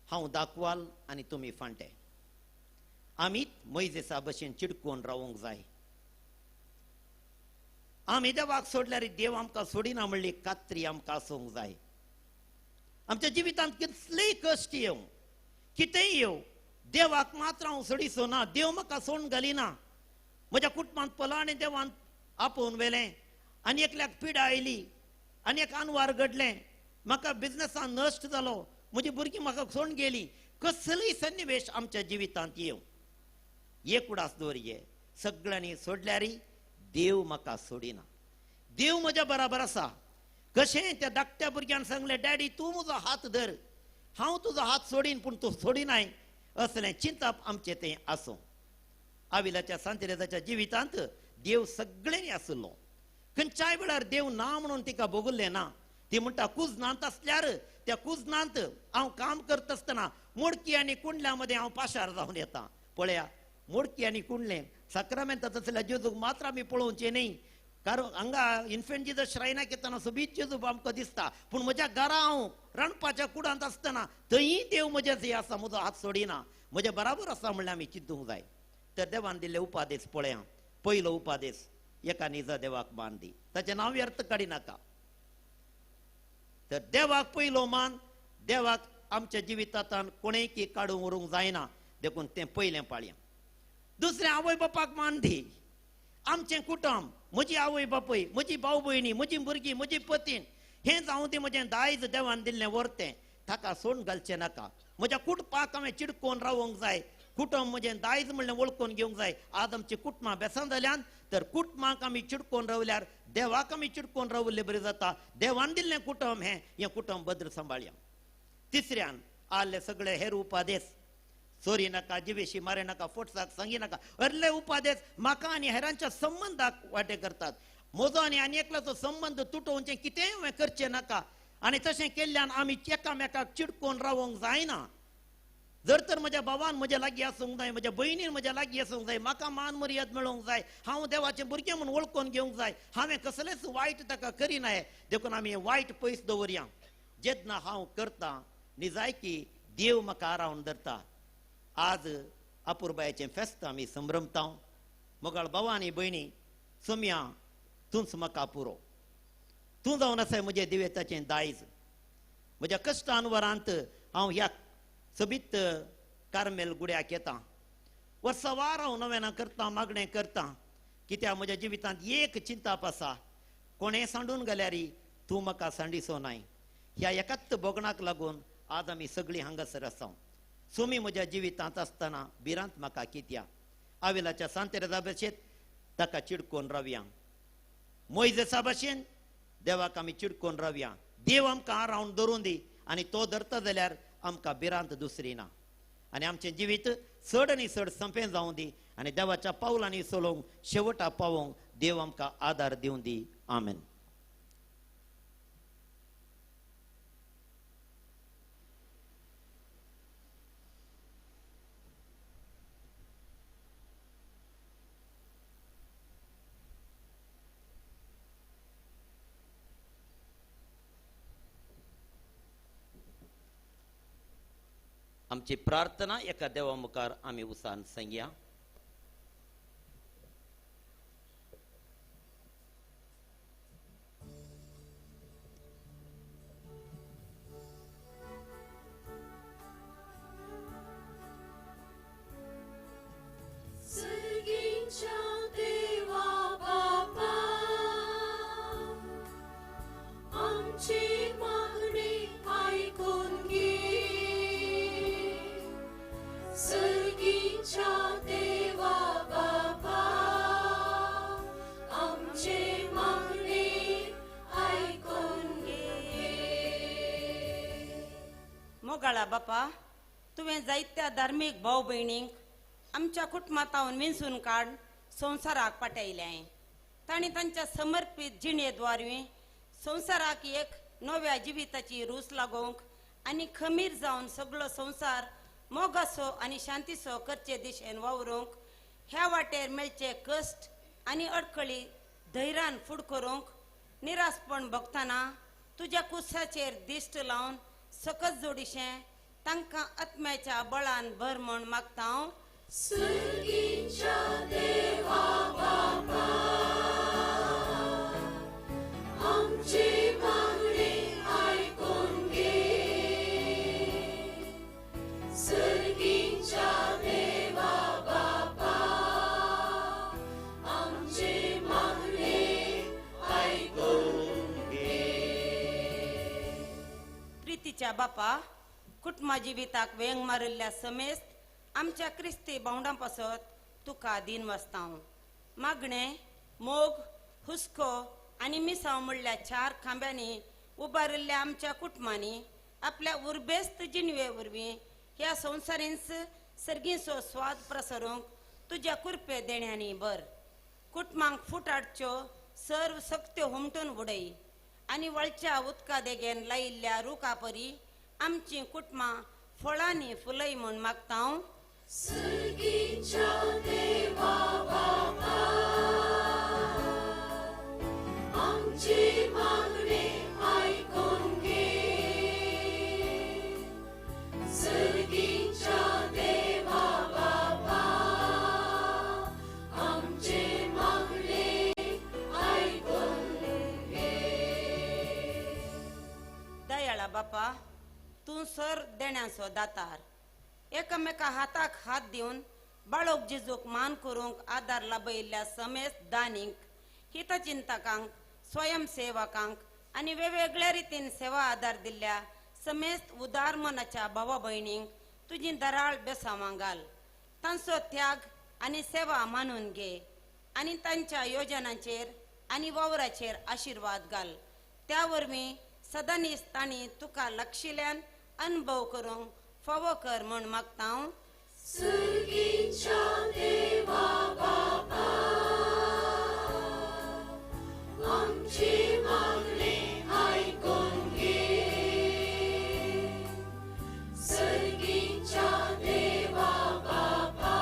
S1: हांव दाखवाल आनी तुमी फांटे. आमी मोयजेसा भशेन चिडकोन रावूंक जाय. आमी देवाक सोडल्यार देव आमकां सोडिना म्हणली खात्री आमकां आसूंक जाय. आमच्या जिवितांत कितलेय कश्ट येवं, कितेंय येवं, देवाक मात्र हांव सोडिसो ना, देव म्हाका सोडून घालिना. म्हज्या कुटुंबांत पलाणे देवान आपोवन व्हेलें आनी एकल्याक पिडा आयली आनी एक आनवार घडलें, म्हाका बिजनसान नश्ट जालो, म्हजी भुरगीं म्हाका सोडून गेली. कसलीय सन्निवेश आमच्या जिवितांत येवं, एक उडास दवरये, सगळ्यांनी सोडल्यार देव म्हाका सोडिना, देव म्हज्या बराबर आसा. कशें त्या धाकट्या भुरग्यान सांगलें, डॅडी तूं म्हजो हात धर, हांव तुजो हात सोडीन पूण तूं सोडिनाय. असलें चिंतप आमचें तें आसूं. आविलाच्या सांतिरेजाच्या जिवितांत देव सगळ्यांनी आशिल्लो. खंयच्याय वेळार देव ना म्हणून तिका भोगल्लें ना. ती म्हणटा कुजनांत आसल्यार त्या कुजनांत हांव काम करता आसतना मोडकी आनी कुंडल्या मदें हांव पाशार जावन येता. पळया मोडकी आनी कुंडलें साक्रामेंतात आसल्यार जेजूक मात्र आमी पळोवचें न्ही, कारण हांगा इन्फेंट जिजस श्रायनाक येतना सोबीत जेजू आमकां दिसता, पूण म्हज्या घरा हांव रांदपाच्या कुडांत आसतना थंय देव म्हज्या थंय आसा, म्हजो हात सोडिना, म्हज्या बराबर आसा म्हणल्यार आमी चिंतूंक जाय. तर देवान दिल्ले उपादेश पळया. पयलो उपादेश, एका निजा देवाक मान दी, ताचें नांव व्यर्थ काडिनाका. तर देवाक पयलो मान, देवाक आमच्या जिवितांत कोणेय की काडून व्हरूंक जायना, देखून तें पयलें पाळया. दुसरें, आवय बापाक मान दी. आमचें कुटुंब, म्हजी आवय बापूय, म्हजी भाव भयणी, म्हजी भुरगीं, म्हजी पतीन, हें जावं तें म्हजें दायज देवान दिल्लें व्हरतें, ताका सोडून घालचें नाका. म्हज्या कुटुंबाक हांवें चिडकोन रावंक जाय, कुटुंब म्हजें दायज म्हणलें वळखून घेवंक जाय. आज आमची कुटुंबां बेसां जाल्यान तर कुटुंबाक आमी चिडकोन रावल्यार देवाक आमी चिडकोन रावल्ले बरें जाता. देवान दिल्लें कुटुंब हें, हें कुटुंब भद्र सांबाळया. तिसऱ्यान आल्ले सगळे हेर उपादेश, चोरी नाका, जिवेशी मारे नाका, फोटसाक सांगी नाका, अर्ले उपादेश म्हाका आनी हेरांच्या संबंदाक वांटे करतात. म्हजो आनी आनी एकल्याचो संबंद तुटोवचें कितेंय हांवें करचें नाका, आनी तशें केल्ल्यान आमी एकामेकाक चिडकोन रावंक जायना. जर तर म्हज्या भावान म्हज्या लागीं आसूंक जाय, म्हज्या भयणीन म्हज्या लागीं आसूंक जाय, म्हाका मान मर्याद मेळोवंक जाय, हांव देवाचें भुरगें म्हूण वळखून घेवंक जाय, हांवें कसलेंच वायट ताका करिनाय. देखून आमी वायट पयस दवरया. जेन्ना हांव करता निजायकी देव म्हाका आरावन धरता. आज अपुरबायेचें फेस्त आमी संभ्रमता. मोगाळ भावा आनी भयणी, सोम्या तूंच म्हाका पुरो, तूं जावन आसाय म्हजें दिवेताचें दायज. म्हज्या कश्टान वरांत हांव ह्या सोबीत कार्मेल गुड्याक येता. वर्सावार हांव नव्याना करता, मागणें करता, कित्याक म्हज्या जिवितांत एक चिंताप आसा, कोणें सांडून गेल्यार तूं म्हाका सांडिसो नाय. ह्या एकाच भोगणाक लागून आज आमी सगळीं हांगासर आसा. सुमी म्हज्या जिवितांत आसतना भिरांत म्हाका कित्या? आविलाच्या सांतेराजा भशेन ताका चिडकोन रावया, मोयजेसा भशेन देवाक आमी चिडकोन रावया. देव आमकां रावन धरून दी आनी तो धरता जाल्यार आमकां भिरांत दुसरी ना. आनी आमचें जिवीत चड आनी चड संपें जावं दी आनी देवाच्या पावलांनी चलोवंक शेवटा पावोवंक देव आमकां आदार दिवं दी. आमेन. आमची प्रार्थना एका देवा मुखार आमी उसान सांगया.
S4: देवा बापा आमची मागणी आयकून घे, सर्गीच्या देवा बापा आमचे मागणे आयकून घे.
S6: मोगाळा बापा, तुवें जायत्या धार्मीक भाव भयणींक आमच्या कुटुंबांतावन विंचून काड संवसाराक पाटयलें. तांणी तांच्या समर्पीत जिणे द्वारवी संवसाराक एक नव्या जिविताची रूच लागोवंक आनी खमीर जावन सगळो संवसार मोगाचो आनी शांतीचो करचे दिशेन वावरूंक, ह्या वाटेर मेळचे कश्ट आनी अडखळी धैर्यान फुड करूंक, निरासपण भोगतना तुज्या कुसाचेर दिश्ट लावन सकस जोडीशें तांकां आत्म्याच्या बळान भर म्हण मागता हांव.
S4: सर्गीच्या देवा बापा आमची मागणी आयकून घे, सर्गीच्या देवा बापा आमची मागणी आयकून घे.
S6: प्रितीच्या बापा, कुटुंबा जिविताक वेंग मारिल्ल्या समेस्त आमच्या क्रिस्ती भावंडां पासत तुका दीन वाचता हांव. मागणें, मोग, हुस्को आनी मिसांव म्हणल्या चार खांब्यांनी उबारिल्ल्या आमच्या कुटुंबांनी आपल्या उर्बेस्त जिणवे वरवीं ह्या संवसारींच सर्गीचो स्वाद प्रसरूंक तुज्या कुरपे देण्यांनी बर. कुटुंबांक फूट हाडच्यो सर्व सक्त्यो हुमटून उडय आनी वळच्या उदका देगेन लायिल्ल्या रुखा परी आमचीं कुटुंबां फळांनी फुलय म्हूण मागता हांव.
S4: सर्गीच्या देवा बापा आमची मागणी आयकून घे, सर्गीच्या देवा बापा आमची मागणी आयकून घे.
S6: दयाळा बापा, तूं सर देण्याचो दातार, एकामेका हाताक हात दिवन बाळोक जेजूक मान करूंक आदार लाभयिल्ल्या समेस्त दानींक, हितचिंतकांक, स्वयंसेवकांक आनी वेगवेगळ्या रितीन सेवा आदार दिल्ल्या समेस्त उदार मनाच्या भावा भयणींक तुजी दराळ बेसांवां घाल. तांचो त्याग आनी सेवा मानून घे आनी तांच्या योजनांचेर आनी वावराचेर आशिर्वाद घाल. त्या वरवीं सदांनीच तांणी तुका लक्षिल्यान अनुभव करूंक फावो कर म्हूण मागता हांव.
S4: सर्गीच्या देवा बापा आमची मागणी आयकून घे, सर्गीच्या देवा बापा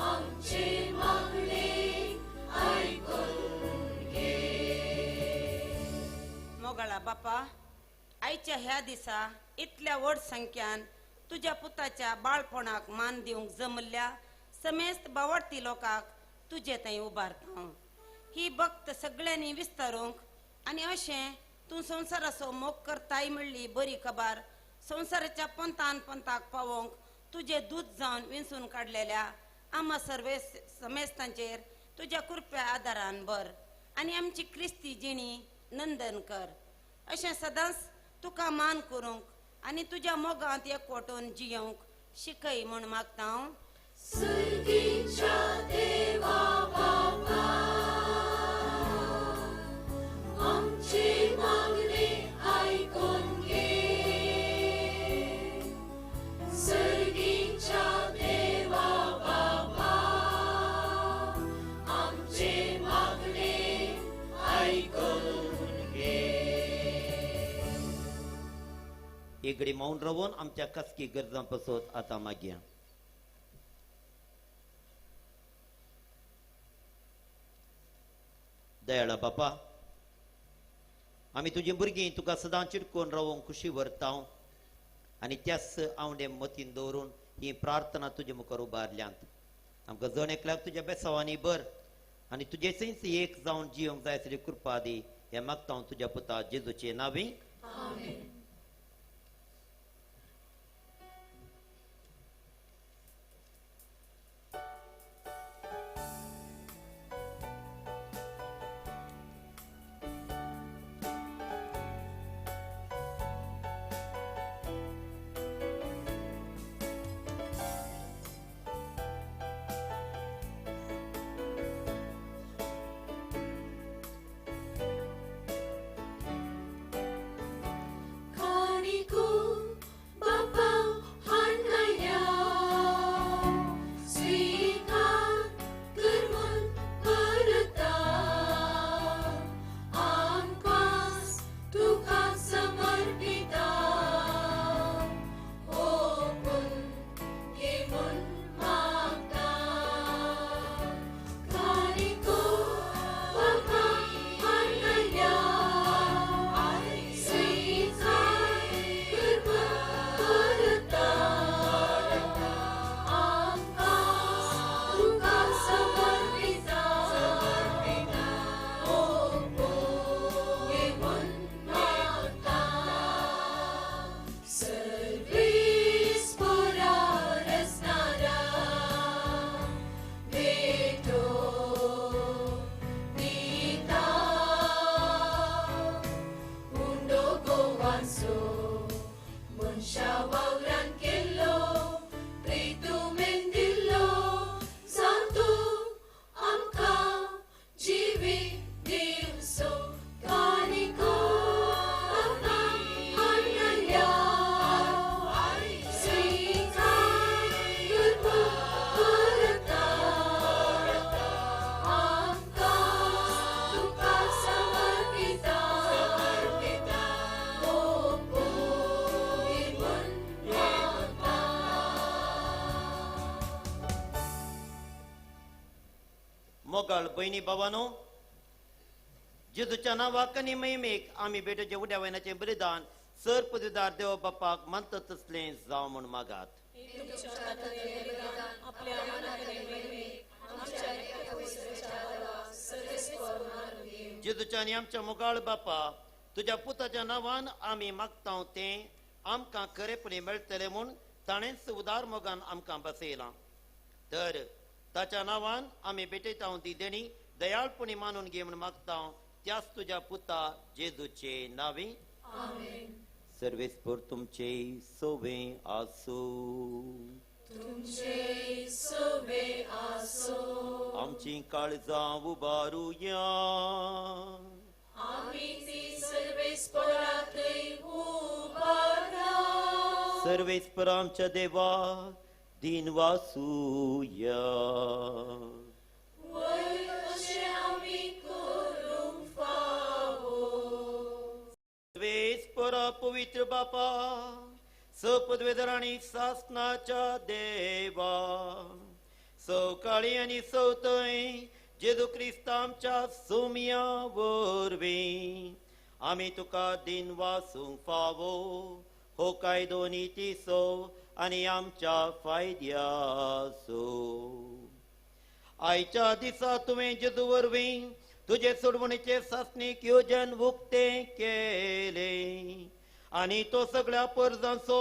S4: आमची मागणी आयकून घे.
S6: मोगाळा बापा, आयच्या ह्या दिसा इतल्या व्हड संख्यान तुज्या पुताच्या बाळपणाक मान दिवंक जमल्ल्या समेस्त बावडती लोकांक तुजे थंय उबारता हांव. ही भक्त सगळ्यांनी विस्तारूंक आनी अशें तूं संवसाराचो मोग करताय म्हणली बरी खबर संवसाराच्या पंथान पंथाक पावोवंक तुजे दूत जावन विंचून काडलेल्या आमा सर्वे समेस्तांचेर तुज्या कृपया आदारान भर आनी आमची क्रिस्ती जिणी नंदन कर. अशें सदांच तुका मान करूंक आनी तुज्या मोगांत एकवटून जियोवंक शिकय म्हूण मागता हांव.
S4: सर्गीच्या देवा बापा, आमची मागणी आयकून घे. सर्गीच्या देवा बापा, आमची मागणी आयकून घे.
S1: एगडी मौन रावून आमच्या खासगी गरजां पसत आतां मागया. दयाळा बापा, आमी तुजी भुरगीं तुका सदां चिटकून रावूंक खुशी व्हरता आनी त्याच आवडे मतीन दवरून ही प्रार्थना तुजे मुखार उबारल्यांत. आमकां जण एकल्याक तुज्या बेसावांनी भर आनी तुजे थंयच एक जावन जियोंक जाय असली कृपा दी. हें मागता हांव तुज्या पुता जेजूचे नांवी. मोगाळ भयणी बाबानो, जेजूच्या नांवाक आनी महिमेक आमी बेटोचे उड्या वयनाचें बलिदान सर पदवीदार देव बापाक मानता तसलें जावं म्हूण मागात. जेजूच्या आनी आमच्या मोगाळ बापा, तुज्या पुताच्या नांवान आमी मागता तें आमकां खरेपणी मेळटलें म्हूण ताणेंच उदार मोगान आमकां बसयलां. तर ताच्या नांवान आमी भेटयता ती देणी दयाळपणी मानून घे म्हूण मागता त्याच तुज्या पुता जेजूचे नांवी. सर्वेस्पर तुमचे सोवे आसूं.
S4: तुमचे सोवे आसूं.
S1: आमची काळजां उबारुया.
S4: आमी ती सर्वेस्परांतय उबारा.
S1: सर्वेस्पर आमच्या देवा दिन वासूया.
S4: वय अशें आमी करूंक फावो.
S1: सर्वेस्परा पवित्र बापा, सपदवेदर आनी सासनाच्या देवा, सवकाळी आनी सवतय जेजू क्रिस्त आमच्या सोम्या वरवीं आमी तुका दिन वासूंक फावो. हो कायदो नितीचो आनी आमच्या फायद्याचो. आयच्या दिसा तुवें जेजू वरवीं तुजे सोडवणेचे सासणीक योजन उक्तें केलें. आनी तो सगळ्या परजांचो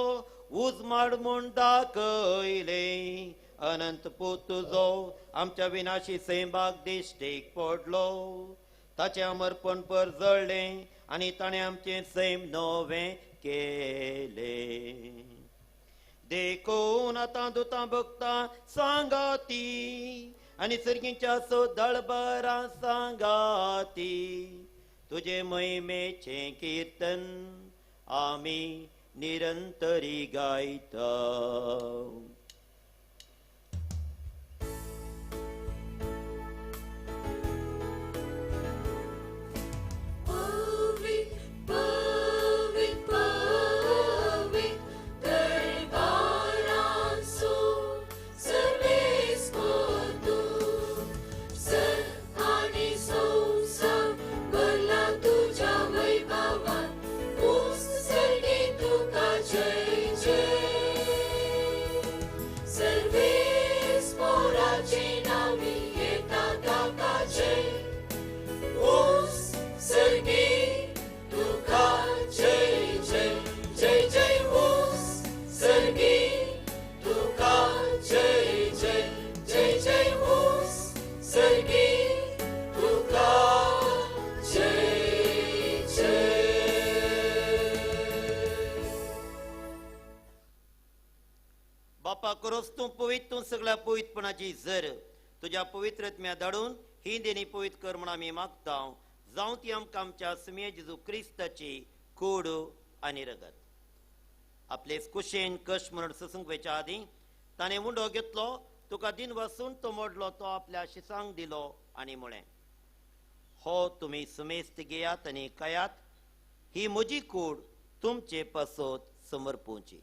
S1: उजमाड म्हूण दाखयलें. अनंत पूत तुजो आमच्या विनाशी सैमाक दिश्टीक पडलो, ताचें अमरपण परजळ्ळें आनी ताणें आमचें सैम नवें केलें. देखून आतां दुतां भक्तां सांगाती आनी सर्गींच्या सदळबरां सांगाती तुजे महिमेचें किर्तन आमी निरंतरी गायता. तूं पवित्र, तूं सगळ्या पवित्रपणाची जर तुज्या पवित्रत्म्या धाडून ही देणी पवित्र कर म्हूण आमी मागता. जावं ती आमकां आमच्या सुमये जेजू क्रिस्ताची कूड आनी रगत. आपले कुशेन कश्ट म्हणून सोसूंक वयच्या आदीं ताणें उंडो घेतलो, तुका दिन वसून तो मोडलो, तो आपल्या शिसांक दिलो आनी म्हळें, हो तुमी सुमेस्त घेयात आनी खायात, ही म्हजी कूड तुमचे पासत समर्पुची.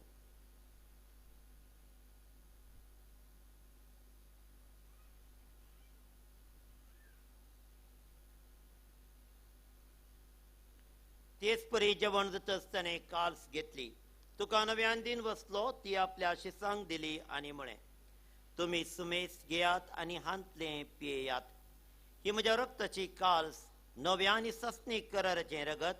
S1: तेच परी जेवण जातच ताणें काल्स घेतली, तुका नव्यान दिन वसलो, ती आपल्या शिसांक दिली आनी म्हळें, तुमी सुमेस घेयात आनी हांतलें पियेयात, ही म्हज्या रक्ताची काल्स नव्या आनी सस्नीक कराराचें रगत,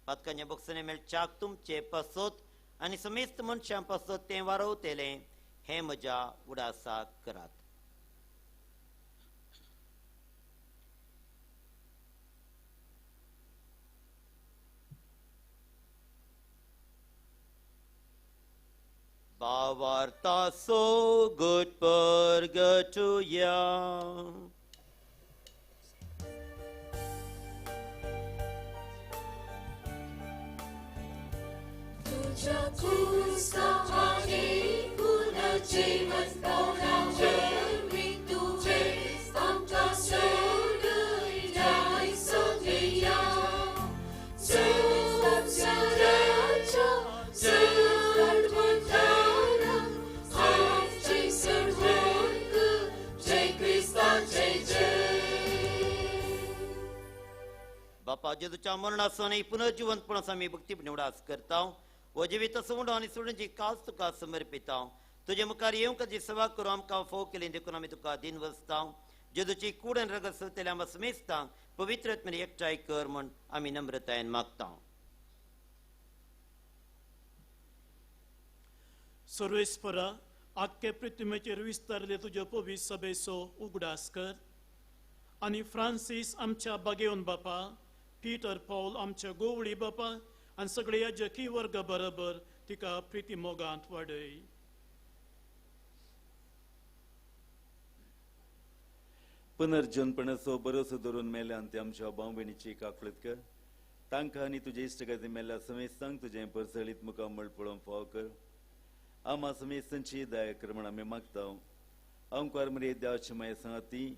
S1: पातकांच्या बक्षांनी मेळच्याक तुमचे पासत आनी समेस्त मनशां पासत तें वारवतलें, हें म्हज्या उडासाक करात. भावार्थाचो गट परगटुया.
S4: तुझ्या क्रुसाचे पुनर्जीवनपणा वरवीं तुवें आमकां सोडयलाय सगळ्या संवसाराच्या सर्वतारा आमचे सर्वोंक जय क्रिस्ताचे जय.
S1: बापा जेजूच्या मरणासून पुनर्जीवनपणास आमी भक्ती निवडास करता. हो जिवीत सोडून आनी सोडूनची काज तुका समर्पिता. तुजे मुखार येवंक जी सेवा करूं आमकां फोव केली देखून आमी तुका दिन वसता. जेजूची कूड आनी रगत सोदतल्या आमकां समेस्तांक पवित्र आत्म्यान एकठांय कर म्हूण आमी नम्रतायेन मागता.
S7: सर्वेस्परा आख्खे पृथ्वीचेर विस्तारले तुज्या पवित्र सभेचो उगडास कर आनी फ्रांसीस आमच्या बागेवन बापा, पीटर पॉल आमच्या गोवळी बापा आनी सगळ्या जकी वर्गा बरोबर तिका प्रिती मोगांत वाडय.
S8: पुनर्जनपणाचो भरोसो धरून मेल्यान ते आमच्या भाव भयणीची काकळत कर. तांकां आनी तुजे इश्टगाती मेल्ल्या समेस्तांक तुजें परसळीत मुखामळ पळोवंक फावो कर. आमा समेस्तांची दया कर म्हण आमी मागता. अंकुर मरे देवाची माया सांगाती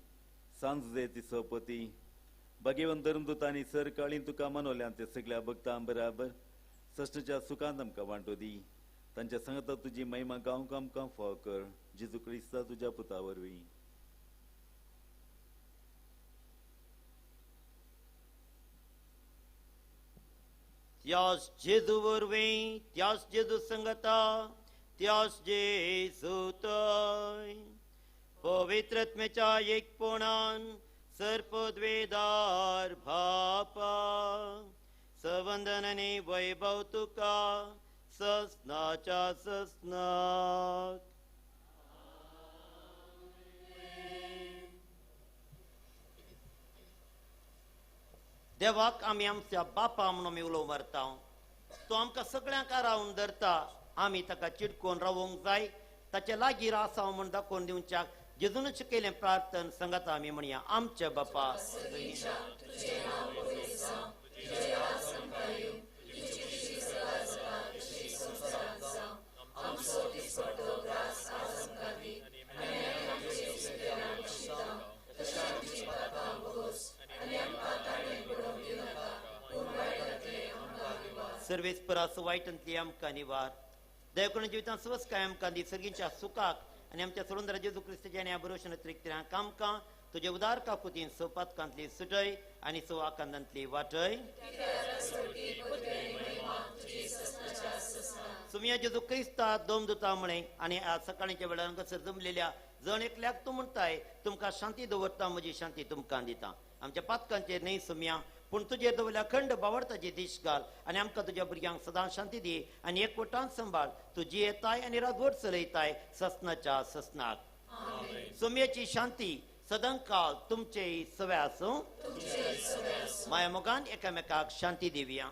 S8: सांज ती सोपती भाग्यवंत धर्मदूतांनी सर काळी तुका मनवल्यान ते सगळ्या भक्तां बराबर सश्टच्या सुखांत आमकां वांटो दी. तांच्या सांगता तुजी महिमा गावंक आमकां फावो कर. जेजू क्रिस्ता तुज्या पुता वरवीं.
S1: त्यास जेजू वरवीं, त्यास जेजू संगता, त्यास जेजू तय पवित्र आत्म्याच्या एकपणान सर्पद्वेदार भापा सवन वंदन आनी वैभव तुका ससनाच्या ससनाक. देवाक आमी आमच्या बापा म्हणून आमी उलोवंक मारता. तो आमकां सगळ्यांक रावन धरता. आमी ताका चिटकोवन रावूंक जाय. ताचे लागीं आसा म्हूण दाखोवन दिवच्याक जेजून शिकयलें प्रार्थन सांगाता आमी म्हणया. आमच्या बापा, सर्वेस परास वायटांतली आमकां निवार. दया जिवितांत स्वस्थकाय आमकां दी. सर्गींच्या सुखाक आनी आमच्या सोडून जेजू क्रिस्ताच्या आनी बरोशन अतिरिक्त आमकां तुजे उदार काकुतीन स पातकांतली सुटय आनी स आकांतांतली वाटय. सुमिया जेजू क्रिस्ता दोमदुता म्हळें आनी आज सकाळीच्या वेळार हांगासर जमलेल्या जण एकल्याक तूं म्हणटाय, तुमकां शांती दवरता, म्हजी शांती तुमकां दिता. आमच्या पातकांचेर न्हय सुमिया, पूण तुजेर दवरल्या अखंड बावडताची दिश घाल आनी आमकां तुज्या भुरग्यांक सदां शांती दी आनी एकवटान सांबाळ. तूं जियेताय आनी राजवट चलयताय ससनाच्या ससनाक. सोम्याची शांती सदांकाळ तुमचे सवे आसूं. माया मोगान एकामेकाक शांती दिवया.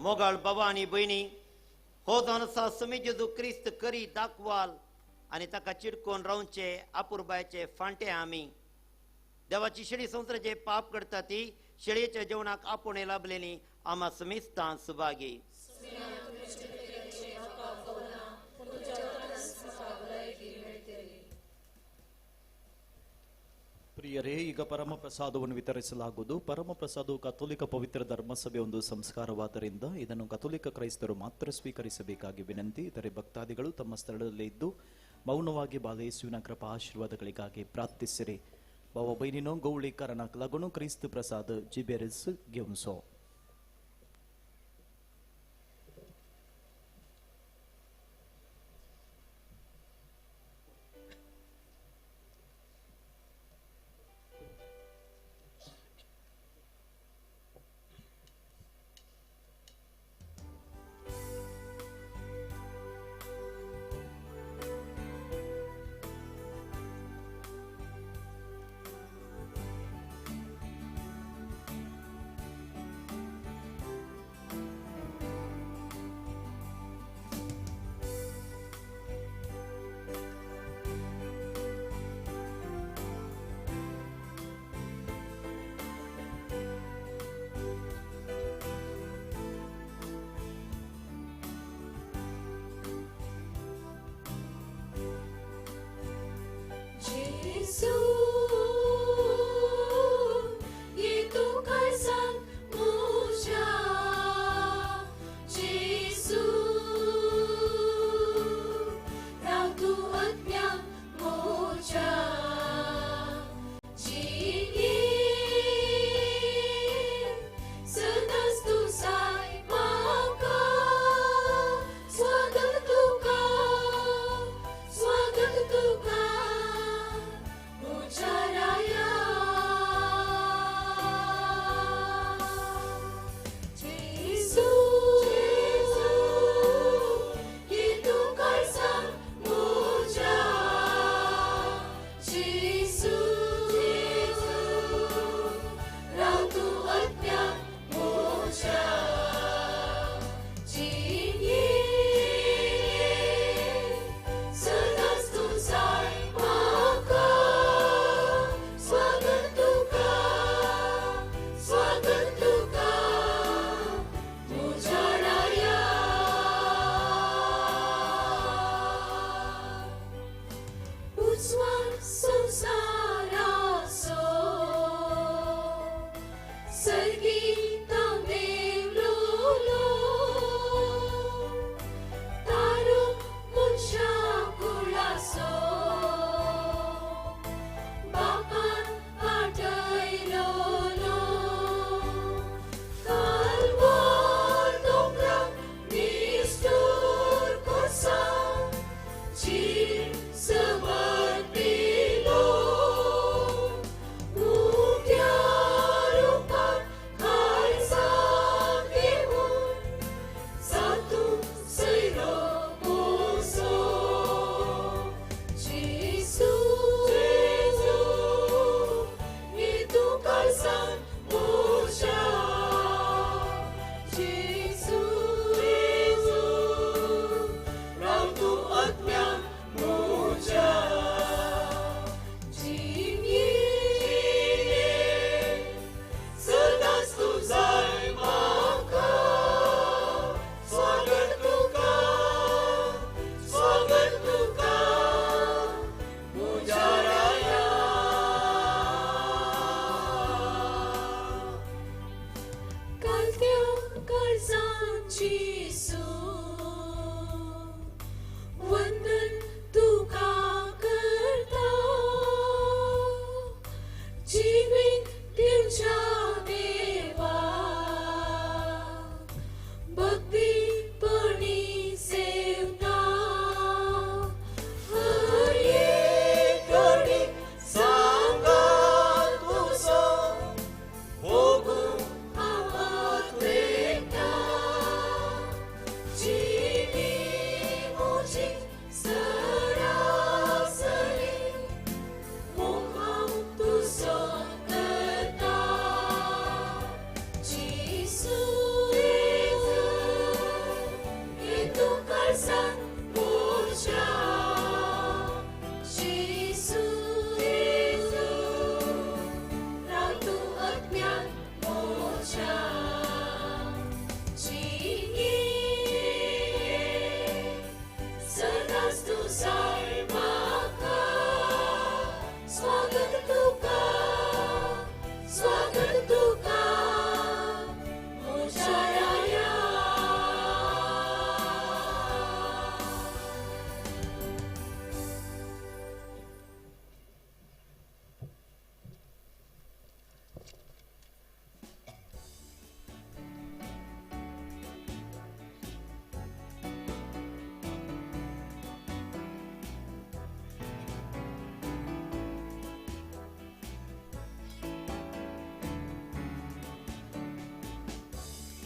S1: मोगाळ बाबा आनी भयणी, हो जावन आसा समी जेजू क्रिस्त करी दाखवाल आनी ताका चिडकोवन रावचे आपुरबायचे फांटे आमी. देवाची शेळी संवसाराचे पाप करता ती शेळयेच्या जेवणाक आपोवणें लाभलेली आमा समिस्तान सुभागी.
S9: ಪ್ರಿಯರೇ, ಈಗ ಪರಮ ಪ್ರಸಾದವನ್ನು ವಿತರಿಸಲಾಗುವುದು. ಪರಮ ಪ್ರಸಾದವು ಕಥೋಲಿಕ ಪವಿತ್ರ ಧರ್ಮಸಭೆ ಒಂದು ಸಂಸ್ಕಾರವಾದ್ದರಿಂದ ಇದನ್ನು ಕಥೋಲಿಕ ಕ್ರೈಸ್ತರು ಮಾತ್ರ ಸ್ವೀಕರಿಸಬೇಕಾಗಿ ವಿನಂತಿ. ಇತರೆ ಭಕ್ತಾದಿಗಳು ತಮ್ಮ ಸ್ಥಳದಲ್ಲೇ ಇದ್ದು ಮೌನವಾಗಿ ಬಾಲಯೇಸುವಿನ ಕೃಪಾ ಆಶೀರ್ವಾದಗಳಿಗಾಗಿ ಪ್ರಾರ್ಥಿಸಿರಿ. ಬಾವ ಬೈನಿನೋ ಗೌಳಿ ಕರಣಕ್ ಲಗುನು ಕ್ರಿಸ್ತ ಪ್ರಸಾದ ಜಿಬೆರಿಸ್ ಗೆಮ್ಸೋ.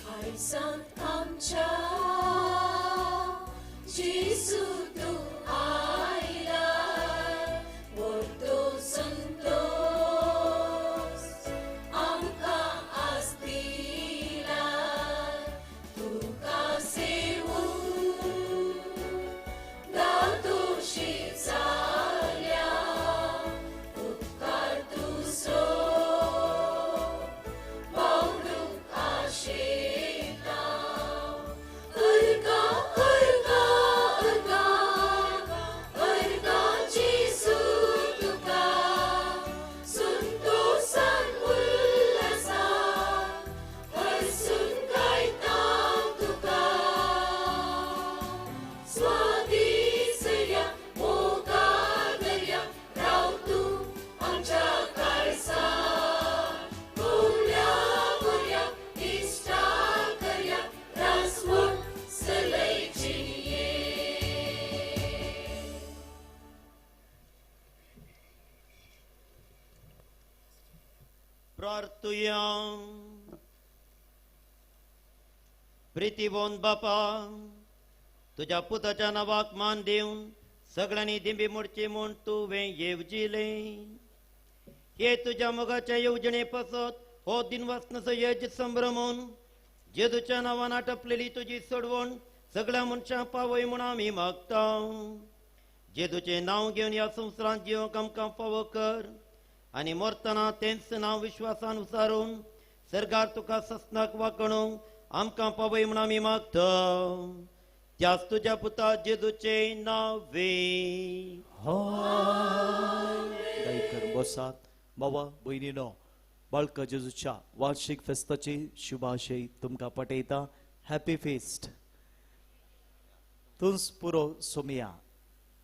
S4: काळजांत आमच्या जेजू तूं आयला व्हडलो संतोश आमकां आज दिला तुका सेवून धादोशी जाल्या उपकार तुजो बावडूंक आशेता अर्गा अर्गा अर्गा अर्गा जेजू तुका संतोसान उल्हासान हरसून गायता तुका स्वादीसया मोगा दर्या राव तूं आमच्या काळजांत गोवल्या गोऱ्या इश्टा करया रासवण सलय जिणये.
S1: प्रार्थुया. प्रितीबोन बापा, तुज्या पुताच्या नांवाक मान दिवन सगळ्यांनी दिंबी मोडची म्हूण तुवें येवजिलें. हे तुज्या मोगाच्या येवजणे पासत हो दिनवासनाचो यज संभ्रमून जेजूच्या नांवान आटपलेली तुजी सोडवण सगळ्या मनशांक पावय म्हूण आमी मागता. जेजूचें नांव घेवन ह्या संवसारांत जिवंक आमकां फावो कर आनी मरतना तेंच नांव विश्वासान उसारून सरकार तुका ससनाक वागणूंक आमकां पावय म्हूण आमी मागता. त्याच तुज्या पुता जेजूचें नांवे.
S9: दयकर बसात. बाबा भयणीनो, बाळका जेजूच्या वार्षिक फेस्ताची शुभाशय तुमकां पटयता. Happy fest. तुंच पुरो सोमिया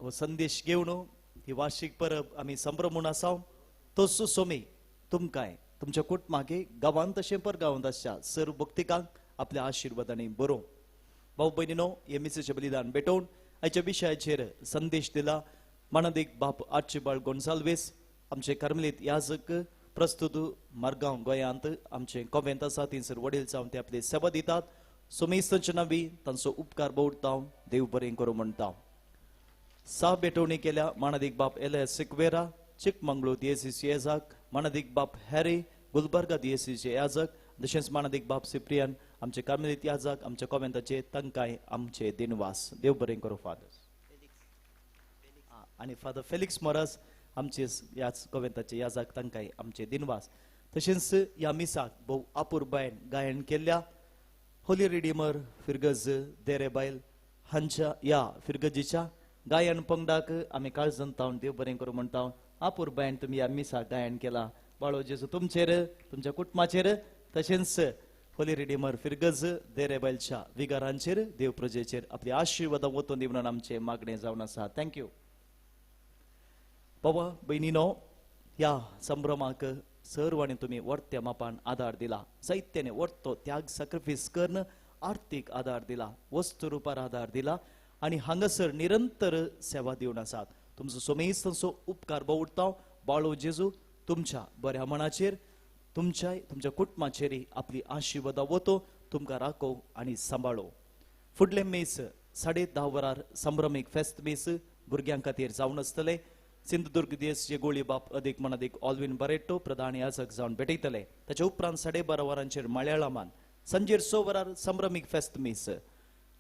S9: हो संदेश घेवन ही वार्षिक परब आमी संभ्रमून आसा. तोच सोमी तुमकांय तुमच्या कुटुंबाक गांवांत तशें परगांवांत आसच्या सर्व भक्तिकांक आपल्या आशिर्वादांनी बरोवं. भाऊ भयणीनो, हे मिसेचें बलिदान भेटोवन आयच्या विशयाचेर संदेश दिला मानादीक बाप आर्चिबाळ गोन्साल्वीस, आमचे कार्मेलीत याजक, प्रस्तुत मारगांव गोंयांत आमचे कॉवेंत आसा. थंयसर वडील जावन ते आपली सेवा दितात. सोमेस्तांचे नांवी तांचो उपकार बोडता, देव बरें करूं म्हणटा. सा भेटवणी केल्या मानादीक बाप एल सिक्वेरा, चिकमंगळूर दियेसीचे याजक, मानादीक बाप हॅरी, गुलबर्गा दियेसीचे याजक, तशेंच मानादीक बाप सिप्रियन आमचे कार्मेलीत याजक आमच्या कॉवेंताचे, तांकांय आमचे दिनवास. देव बरें करूं फादर. आनी फादर फेलिक्स मोरास आमचे ह्याच कॉवेंताचे याजक, तांकांय आमचे दिनवास. तशेंच ह्या मिसाक भोव अपुरबायन गायन केल्ल्या होली रिडीमर फिरगज देरे बायल हांच्या ह्या फिरगजीच्या गायन पंगडाक आमी काळजान तावन देव बरें करूं म्हणटा. अपुरबायन तुमी ह्या मिसाक गायन केला. बाळो जेजू तुमचेर, तुमच्या कुटुंबाचेर, तशेंच होली रिडीमर फिरगज देरे बायलच्या विगारांचेर, देव प्रजेचेर आपली आशिर्वादां वतून दी म्हणून आमचें मागणें जावन आसा. Thank you. बाबा भयणीनो, ह्या संभ्रमाक सर्वांनी तुमी वर्त्या मापान आदार दिला. जायत्याने वर्तो त्याग सॅक्रिफायस करून आर्थीक आदार दिला, वस्तू रुपार आदार दिला आनी हांगासर निरंतर सेवा दिवन आसात. तुमचो सोमेस्तांचो उपकार बोवडता. बाळो जेजू तुमच्या बऱ्या मनाचेर, तुमच्या तुमच्या कुटुंबाचेर आपली आशिर्वादां वतो, तुमकां राखो आनी सांबाळो. फुडलें मीस 10:30 वरार संभ्रमीक फेस्त मीस भुरग्यां खातीर जावन आसतलें. सिंधुदुर्ग देशचे गोळी बाप अदीक मनादीक ऑल्विन बरेटो प्रधान याजक जावन भेटयतले. ताच्या उपरांत 12:30 वरांचेर मळयाळमान संजेर 6 वरार संभ्रमीक फेस्त मीस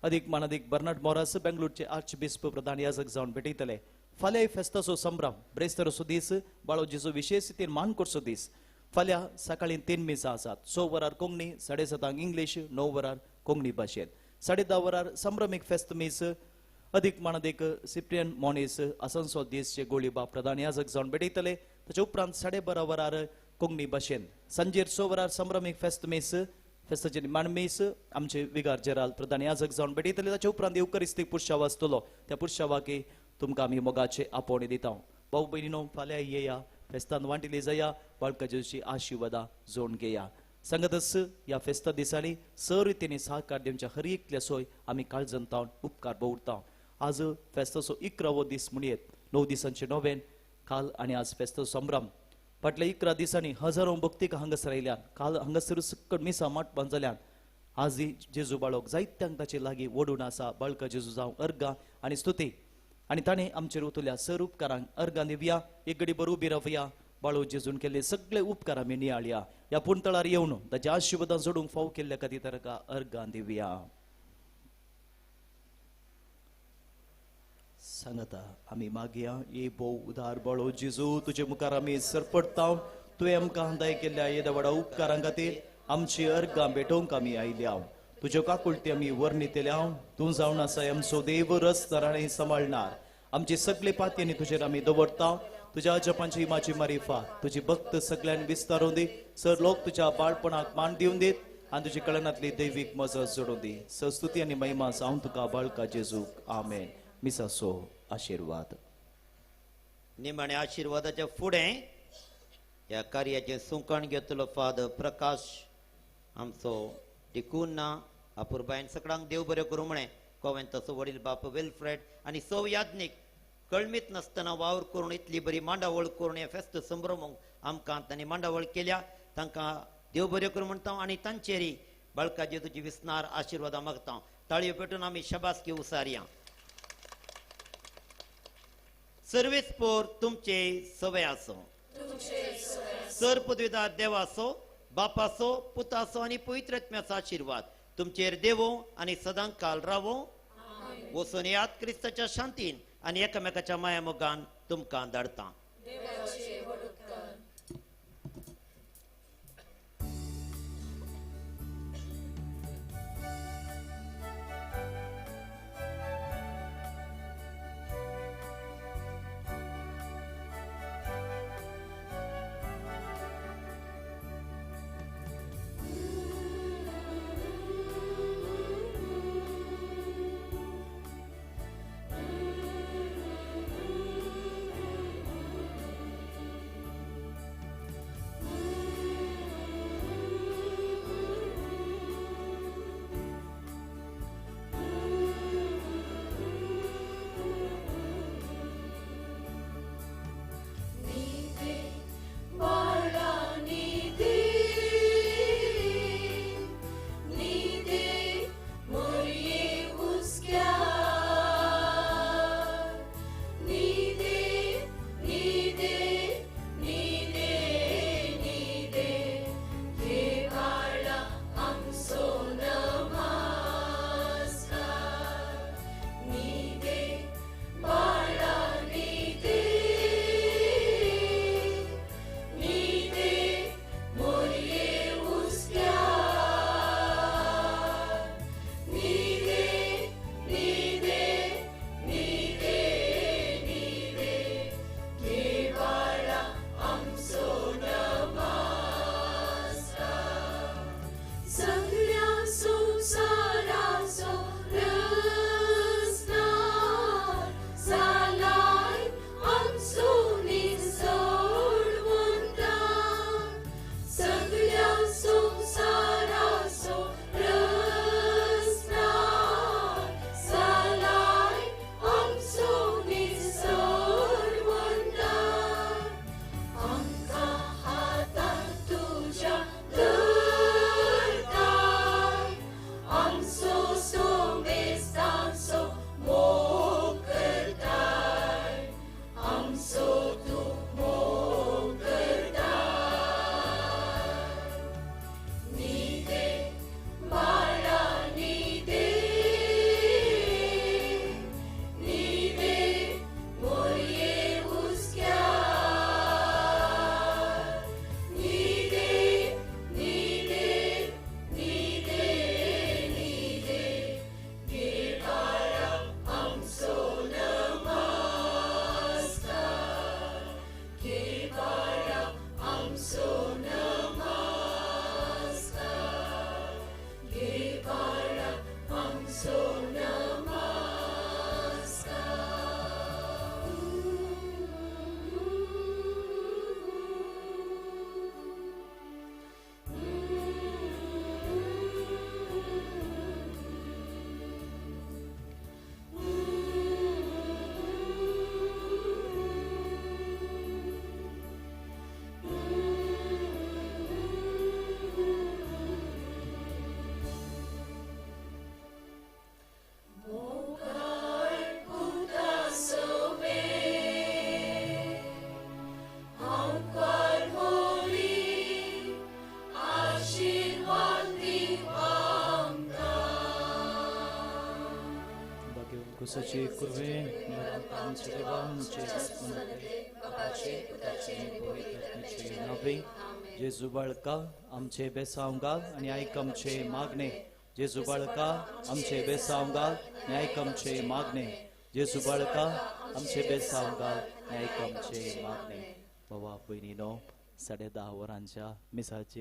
S9: अदीक मानादीक बर्नाड मोरास बेंगलोरचे आर्च बिस्प प्रधान याजक जावन भेटयतले. फाल्यां फेस्ताचो संभ्रम ब्रेस्तरचो दीस, बाळो जेजू विशेष रितीन मान करचो दीस. फाल्यां सकाळीं 3 मिसां आसात. 6 वरार कोंकणी, 7:30 इंग्लीश, 9 वरार कोंकणी भाशेंत. 10:30 वरार संभ्रमीक फेस्त मीस अदीक मानादीक सिप्रियन मोनीस आसनसोल देशचे गोळी बाप प्रधान याजक जावन भेटयतले. ताच्या उपरांत 12:30 वरार कोंकणी भाशेन. सांजेर 6 वरार संभ्रमीक फेस्त मीस, फेस्ताचे निमाण मीस आमचे विगार जेराल प्रधान याजक जावन भेटयतले. ताच्या उपरांत येवकरिस्तीक पुरशाव आसतलो. त्या पुरशावाकी तुमकां आमी मोगाचे आपोवणे दिता. भाऊ भयणीनो, फाल्यां येया, फेस्तान वांटिली जाया, बाळका जेजूची आशिर्वादां जोडून घेया. सांगतच ह्या फेस्ता दिसांनी सर रितीन सहकार दिवच्या हर एकल्या सोय आमी काळजान तावन उपकार बोवडता. आज फेस्ताचो 11वो दीस म्हणयेत. 9 दिसांचे नोवेन काल आनी आज फेस्ताचो संभ्रम. फाटल्या 11 दिसांनी हजारो भक्तीक हांगासर आयल्यान. काल हांगासर सकट मिसां माटपान जाल्यान. आज जेजू बाळक जायत्यांक ताचे लागीं ओडून आसा. बाळका जेजू जावं अर्गां आनी स्तुती आनी ताणें आमचेर उतरल्या सर उपकारांक अर्गां दिवया. एक घडी बरोबर उबी रावया. बाळो जेजून केल्ले सगळे उपकार आमी नियाळया. ह्या पुणतळार येवन ताच्या आशिर्वादां जोडूंक फाव केल्ल्या खातीर ताका अर्गां दिवया. सांगता आमी मागया, ये भोव उदार बाळो जेजू, तुजे मुखार आमी सरपडटा. तुवें आमकां हांदाय केल्ल्या येद्या व्हडा उपकारां खातीर आमची अर्गां भेटोवंक आमी आयल्या. तुज्यो काकुळटी आमी वर्णितल्या. तूं जावन आसा आमचो देव, रस्तर आनी सांबाळणार. आमची सगळे पातयेनी तुजेर आमी दवरता. तुज्या जपांची माची मारिफात तुजी भक्त सगळ्यांनी विस्तारून दी. सर लोक तुज्या बाळपणाक मान दिवन दीत आनी तुजी कळनांतली दैवीक मजत जोडून दी. संस्तुती आनी महिमा जावन तुका बाळका जेजूक. आमेन. मिसाचो आशिर्वाद.
S1: निमाण्या आशिर्वादाच्या फुडें ह्या कार्याचें सुंकण घेतलो फादर प्रकाश आमचो टिकून ना. अपुरबायन सगळ्यांक देव बरें करूं म्हळें. कोवेंताचो वडील बाप विल्फ्रेड आनी सौ याज्ञीक कळमीत नासतना वावर करून इतली बरी मांडावळ करून हें फेस्त संभ्रमूंक आमकां तांणी मांडावळ केल्या. तांकां देव बरें करूं म्हणटा आनी तांचेरय बाळका जेजूची विस्नार आशिर्वादां मागता. ताळयो पेटून आमी शबासकी उसारया. सर्वेस पोर तुमचे सवय आसो. सर पदवीदार देवाचो, बापाचो, पुताचो आनी पवित्र आत्म्याचो आशिर्वाद तुमचेर देवो आनी सदां काल रावो. वचून याद क्रिस्ताच्या शांतीन आनी एकामेकाच्या माया मोगान तुमकां धाडता.
S10: कुसाचे कुरवे आमचे देवा आमचे पवित्र नावे जेजू बाळका आमचे बेसांव घाल आनी आयक आमचे मागणे. जेजू बाळका आमचे बेसांव घाल आनी आयक आमचे मागणे. जेजू बाळका आमचे बेसांव घाल आनी आयक आमचे मागणे. बाबा भयणीनो 10:30 वरांच्या मिसाची